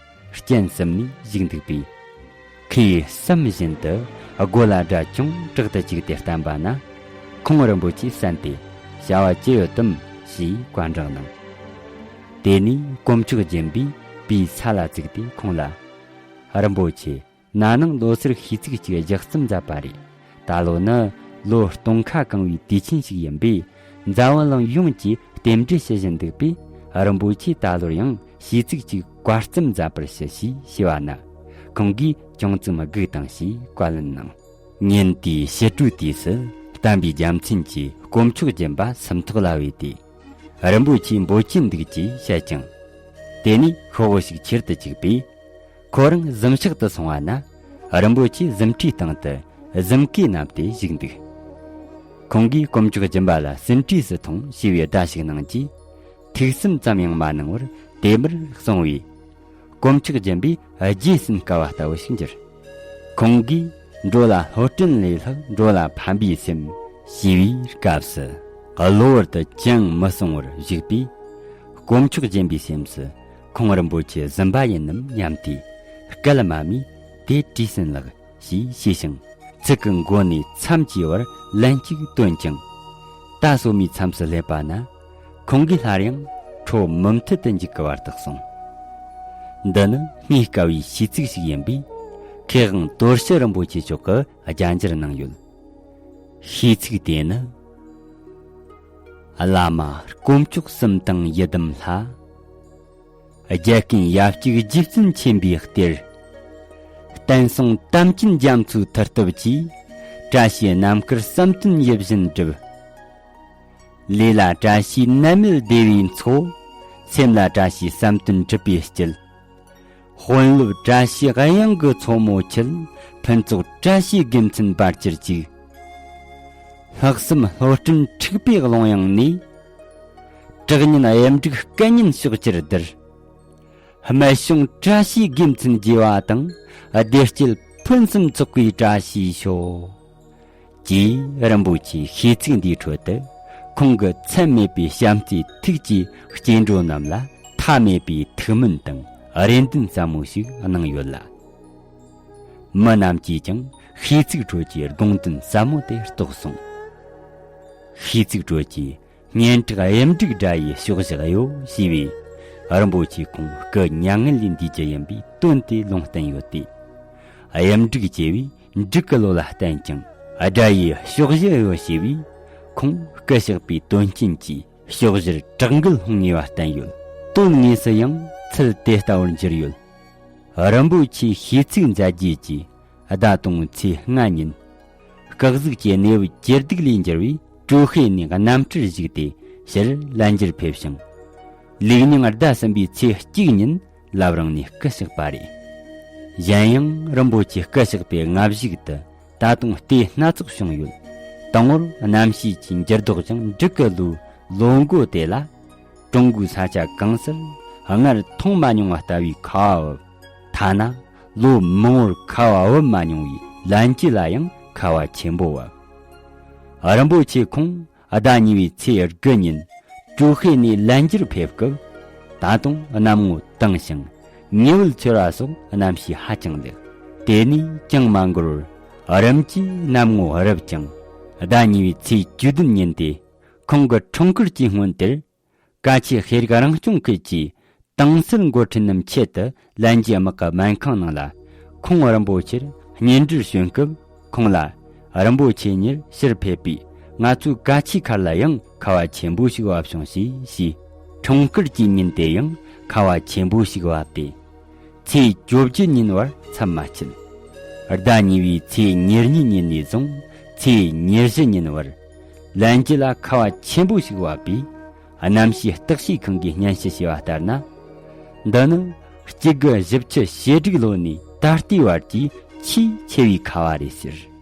སྤྱན་ཟུམ་ནས་བཞུགས་འདུག་པས། ཁོས་བསམ་བཞིན་དུ་སྒོ་ལ་སྒྲ་ཅུང་དྲག་ཏུ་བཅུག་སྟེ་བསྟན་པ་ན། ཁོང་རིན་པོ་ཆེས་གསན་ཏེ། བྱ་བ་ཅི་ཡོད་དམ་ཞེས་བཀའ་འདྲི་གནང་། དེ་ནས་དཀོན་མཆོག་སྦྱིན་པས་པའི་ས་ལ་བཙུགས་ཏེ་ཁོང་ལ། རིན་པོ་ཆེ། ན་ནིང་ལོ་སར་ཤིས་ཚིག་ཅིག་ལྗགས་རྩོམ་མཛད་པ་རེད། ད་ལོ་ནི་ལོ་སྟོན་ཁ་གང་བའི་དུས་ཆེན་ཞིག་ཡིན་པས། མཛའ་བོ་གླིང་ཡོངས་ཀྱིས་རྟེན་འབྲེལ་ཞུ་བཞིན་འདུག་པས། རིན་པོ་ཆེས་ད་ལོར་ཡང་ཤིས་ཚིག་ཅིག་བཀའ་རྩོམ་མཛད་པར་ཞུ་ཞེས་ཞུས་པ་ན། ཁོང་གིས་ཅུང་ཙམ་སྒུག་དང་ཞེས་བཀའ་ལན་གནང་། ཉིན་དེའི་ཕྱི་དྲོའི་དུས་སུ་བསྟན་པའི་རྒྱལ་མཚན་གྱིས་དཀོན་མཆོག་སྦྱིན་པ་སུམ་ཐོག་ལ་བོས་ཏེ། རིན་པོ་ཆེ་འབོད་ཀྱིན་འདུག་ཅེས་བཤད་ཅིང་། དེ་ནས་ཤོག་བུ་ཞིག་ཁྱེར་དུ་བཅུག་པས། ཁོ་རང་གཟིམ་ཤག་ཏུ་སོང་བ་ན། རིན་པོ་ཆེ་གཟིམ་ཁྲིའི་སྟེང་དུ་གཟིམ་གོས་མནབས་ཏེ་བཞུགས་འདུག་ཁོང་གིས་དཀོན་མཆོག་སྦྱིན་པ་ལ་ཟིན་བྲིས་སུ་ཐོངས་ཞེས་པའི་བརྡ་ཞིག་གནང་རྗེས། ཐུགས་སེམས་ཙམ་ཡང་མ་གནང་བར་དེ་མུར་སོང་བས། དཀོན་མཆོག་སྦྱིན་པའི་རྗེས་ཟིན་དཀའ་བ་ལྟ་བུ་ཞིག་གྱུར། ཁོང་གིས། འགྲོ་ལ་སློབ་སྤྲིན་ལས་ལྷག་འགྲོ་ལ་ཕན་པའི་སེམས། ཞེས་པའི་སྐབས་སུ། གློ་བུར་དུ་ཅང་མི་གསུང་བར་བཞུགས་པས། དཀོན་མཆོག་སྦྱིན་པའི་སེམས་སུ། ཁོང་རིན་པོ་ཆེ་གཟིམ་པ་ཡིན་ནམ་སྙམ་སྟེ། སྐད་མ་སྨྲས་དེ་བྲིས་ཟིན་ལགས། ཞེས་ཞུས་ཤིང་། ཚིག་གི་མགོ་ནས་མཚམས་ཀྱི་བར་ལན་གཅིག་བཏོན་ཅིང་། ད་སོ་མའི་མཚམས་སུ་སླེབས་པ་ན། ཁོང་གིས་སླར་ཡང་ཁྲོ་མུ་མཐུད་དུ་འཇུག་གི་བར་དུ་གསུངས། འདི་ནི་སྨོས་དཀའ་བའི་ཤིས་ཚིག་ཞིག་ཡིན་པས། མཁས་དབང་དོར་ཞི་རིན་པོ་ཆེ་མཆོག་གིས་རྒྱ་འགྱུར་གནང་ཡོད། ཤིས་ཚིག་དེ་ནི། བླ་མ་དཀོན་མཆོག་གསུམ་དང་ཡི་དམ་ལྷ། རྒྱལ་ཀུན་ཡབ་གཅིག་རྗེ་བཙུན་མཁྱེན་པའི་གཏེར། བསྟན་སྲུང་དམ་ཅན་རྒྱ་མཚོའི་མཐུ་སྟོབས་ཀྱིས། བཀྲ་ཤིས་རྣམ་དཀར་བསམ་དོན་ཡིད་བཞིན་འགྲུབ། ལུས་ལ་བཀྲ་ཤིས་ནད་མེད་བདེ་བའི་མཚོ། སེམས་ལ་བཀྲ་ཤིས་བསམ་དོན་འགྲུབ་པའི་དཀྱིལ། དཔོན་སློབ་བཀྲ་ཤིས་གཡང་གི་མཚོ་མོ་འཁྱིལ། ཕུན་ཚོགས་བཀྲ་ཤིས་དགེ་མཚན་འབར་གྱུར་ཅིག་ལྷག་བསམ་ལྷོ་སྤྲིན་འཁྲིགས་པའི་ཀློང་ཡངས་ནས། དྲག་ཉིན་གཡུ་འབྲུག་སྐད་སྙན་ཕྱོགས་བཅུར་ལྡིར། སྨད་གཤོང་བཀྲ་ཤིས་དགེ་མཚན་རྒྱས་པ་དང་། བདེ་སྐྱིད་ཕུན་སུམ་ཚོགས་པའི་བཀྲ་ཤིས་ཤོག་ཅེས་རིན་པོ་ཆེའི་ཤིས་ཚིག་འདིའི་ཁྲོད་དུ། ཁོང་གི་ཚད་མེད་པའི་བྱམས་བརྩེའི་ཐུགས་ཀྱིས་སྐྱེ་འགྲོ་རྣམས་ལ་མཐའ་མེད་པའི་ཐུགས་སྨོན་དང་རེ་འདུན་ཟབ་མོ་ཞིག་གནང་ཡོད་ལ། མི་རྣམས་ཀྱིས་ཀྱང་ཤིས་ཚིག་ཁྲོད་ཀྱི་དགོངས་དོན་ཟབ་མོ་དེ་རྟོགས་སོང་། ཤིས་ཚིག་ཁྲོད་ཀྱི་སྙན་གྲགས་གཡུ་འབྲུག་སྒྲ་ཡི་ཕྱོགས་བཞག་ཡོད་ཞེས་པས། རིན་པོ་ཆེ་ཁོང་སྐུ་མྱ་ངན་ལས་འདས་རྒྱུ་ཡིན་པའི་དོན་དེ་ལུང་བསྟན་ཡོད་དེ། གཡུ་འབྲུག་ཅེས་པས་འབྲུག་གི་ལོ་ལ་བརྟེན་ཅིང་། སྒྲ་ཡི་ཕྱོགས་བཞི་ཡོད་ཞེས་པས། ཁོང་སྐུ་གཤེགས་པའི་དོན་རྐྱེན་གྱིས་ཕྱོགས་བཞིར་དྲག་འགུལ་སློང་ངེས་པ་བསྟན་ཡོད། དོན་དངོས་སུ་ཡང་ཚུལ་དེ་ལྟ་བུར་འགྱུར་ཡོད། རིན་པོ་ཆེའི་ཤིས་ཚིག་མཛད་རྗེས་ཀྱི་ཟླ་དང་པོའི་ཚེས་ལྔ་ཉིན། སྐུ་གཟུགས་ཀྱི་གནས་བབ་ཇེ་སྡུག་ལས་འགྱུར་བས། ཀྲུའུ་ཧེ་ནས་གནམ་གྲུར་བཞུགས་ཏེ་ཕྱིར་ལན་ཇིར་ཕེབས་ཤིང་། ལུགས་མྱང་ཟླ་གསུམ་པའི་ཚེས་གཅིག་ཉིན་བླ་བྲང་ནས་སྐུ་གཤེགས་པ་རེད། གཞན་ཡང་རིན་པོ་ཆེ་སྐུ་གཤེགས་པའི་སྔ་གཞུག་ཏུ་ད་དུང་ལྟས་སྣ་ཚོགས་བྱུང་ཡོད། དང་པོར་གནམ་གཤིས་ཀྱི་འགྱུར་ལྡོག་ཅིང་། འབྲུག་གི་ལོའི་ལོ་འགོ་དེ་ལ། ཀྲུང་གོའི་ས་ཆ་གང་སར་སྔར་མཐོང་མ་མྱོང་བ་ལྟ་བུའི་ཁ་བ་བབས། ཐ་ན་ལོ་མང་པོར་ཁ་བ་བབས་མ་མྱོང་བའི་ལན་ཅི་ལ་ཡང་ཁ་བ་ཆེན་པོ་བབས། རིན་པོ་ཆེ་ཁོང་ཟླ་གཉིས་པའི་ཚེས་དགུ་ཉིན་ཀྲུའུ་ཧེ་ནས་ལན་ཇིར་ཕེབས་སྐབས། ད་དུང་གནམ་ངོ་དྭངས་ཤིང་ཉི་འོད་འཚེར་བ་སོགས་གནམ་གཤིས་ཧ་ཅང་ལེགས། དེ་ནས་ཅང་མ་འགོར་བར་རིམ་གྱིས་གནམ་ངོ་རུབ་ཅིང་། ཟླ་གཉིས་པའི་ཚེས་བཅུ་བདུན་ཉིན་ཏེ། ཁོང་གི་འཁྲུངས་སྐར་གྱི་སྔོན་དེར། ཀ་ཆེ་ཤེས་རིག་རང་སྐྱོང་ཁུལ་གྱི་ དྭངས་གསལ་འགོ་ཁྲིད་རྣམས་ཆེད་དུ་ལན་གྱི་དམག་གི་སྨན་ཁང་ནང་ལ། ཁོང་རིན་པོ་ཆེར་གཉེན་འབྲེལ་བྱོན་སྐབས། ཁོང་ལ། རིན་པོ་ཆེ་ཉིད་ཕྱིར་ཕེབས་པས། ང་ཚོའི་ཀ་ཆའི་ཁར་ལ་ཡང་ཁ་བ་ཆེན་པོ་ཞིག་བབས་བྱུང་ཞེས་ཞུས། འཁྲུངས་སྐར་གྱི་ཉིན་དེ་ཡང་ཁ་བ་ཆེན་པོ་ཞིག་བབས་ཏེ། ཚེས་བཅོ་བརྒྱད་ཉིན་བར་མཚམས་མ་ཆད། ཟླ་གཉིས་པའི་ཚེས་ཉེར་གཉིས་ཉིན་ནས་བཟུང་ཚེས་ཉེར་བཞི་ཉིན་བར། ལན་གྱི་ལ་ཁ་བ་ཆེན་པོ་ཞིག་བབས་པས། གནམ་གཤིས་བརྟག་དཔྱད་ཁང་གིས་སྙན་ཞུ་བྱས་པ་ལྟར་ན། འདི་ནི་གཅིག་དགུ་བཞི་བཅུ་ཞེ་དྲུག་ལོ་ནས་ད་ལྟའི་བར་གྱི་ཆེས་ཆེ་བའི་ཁ་བ་རེད་ཟེར།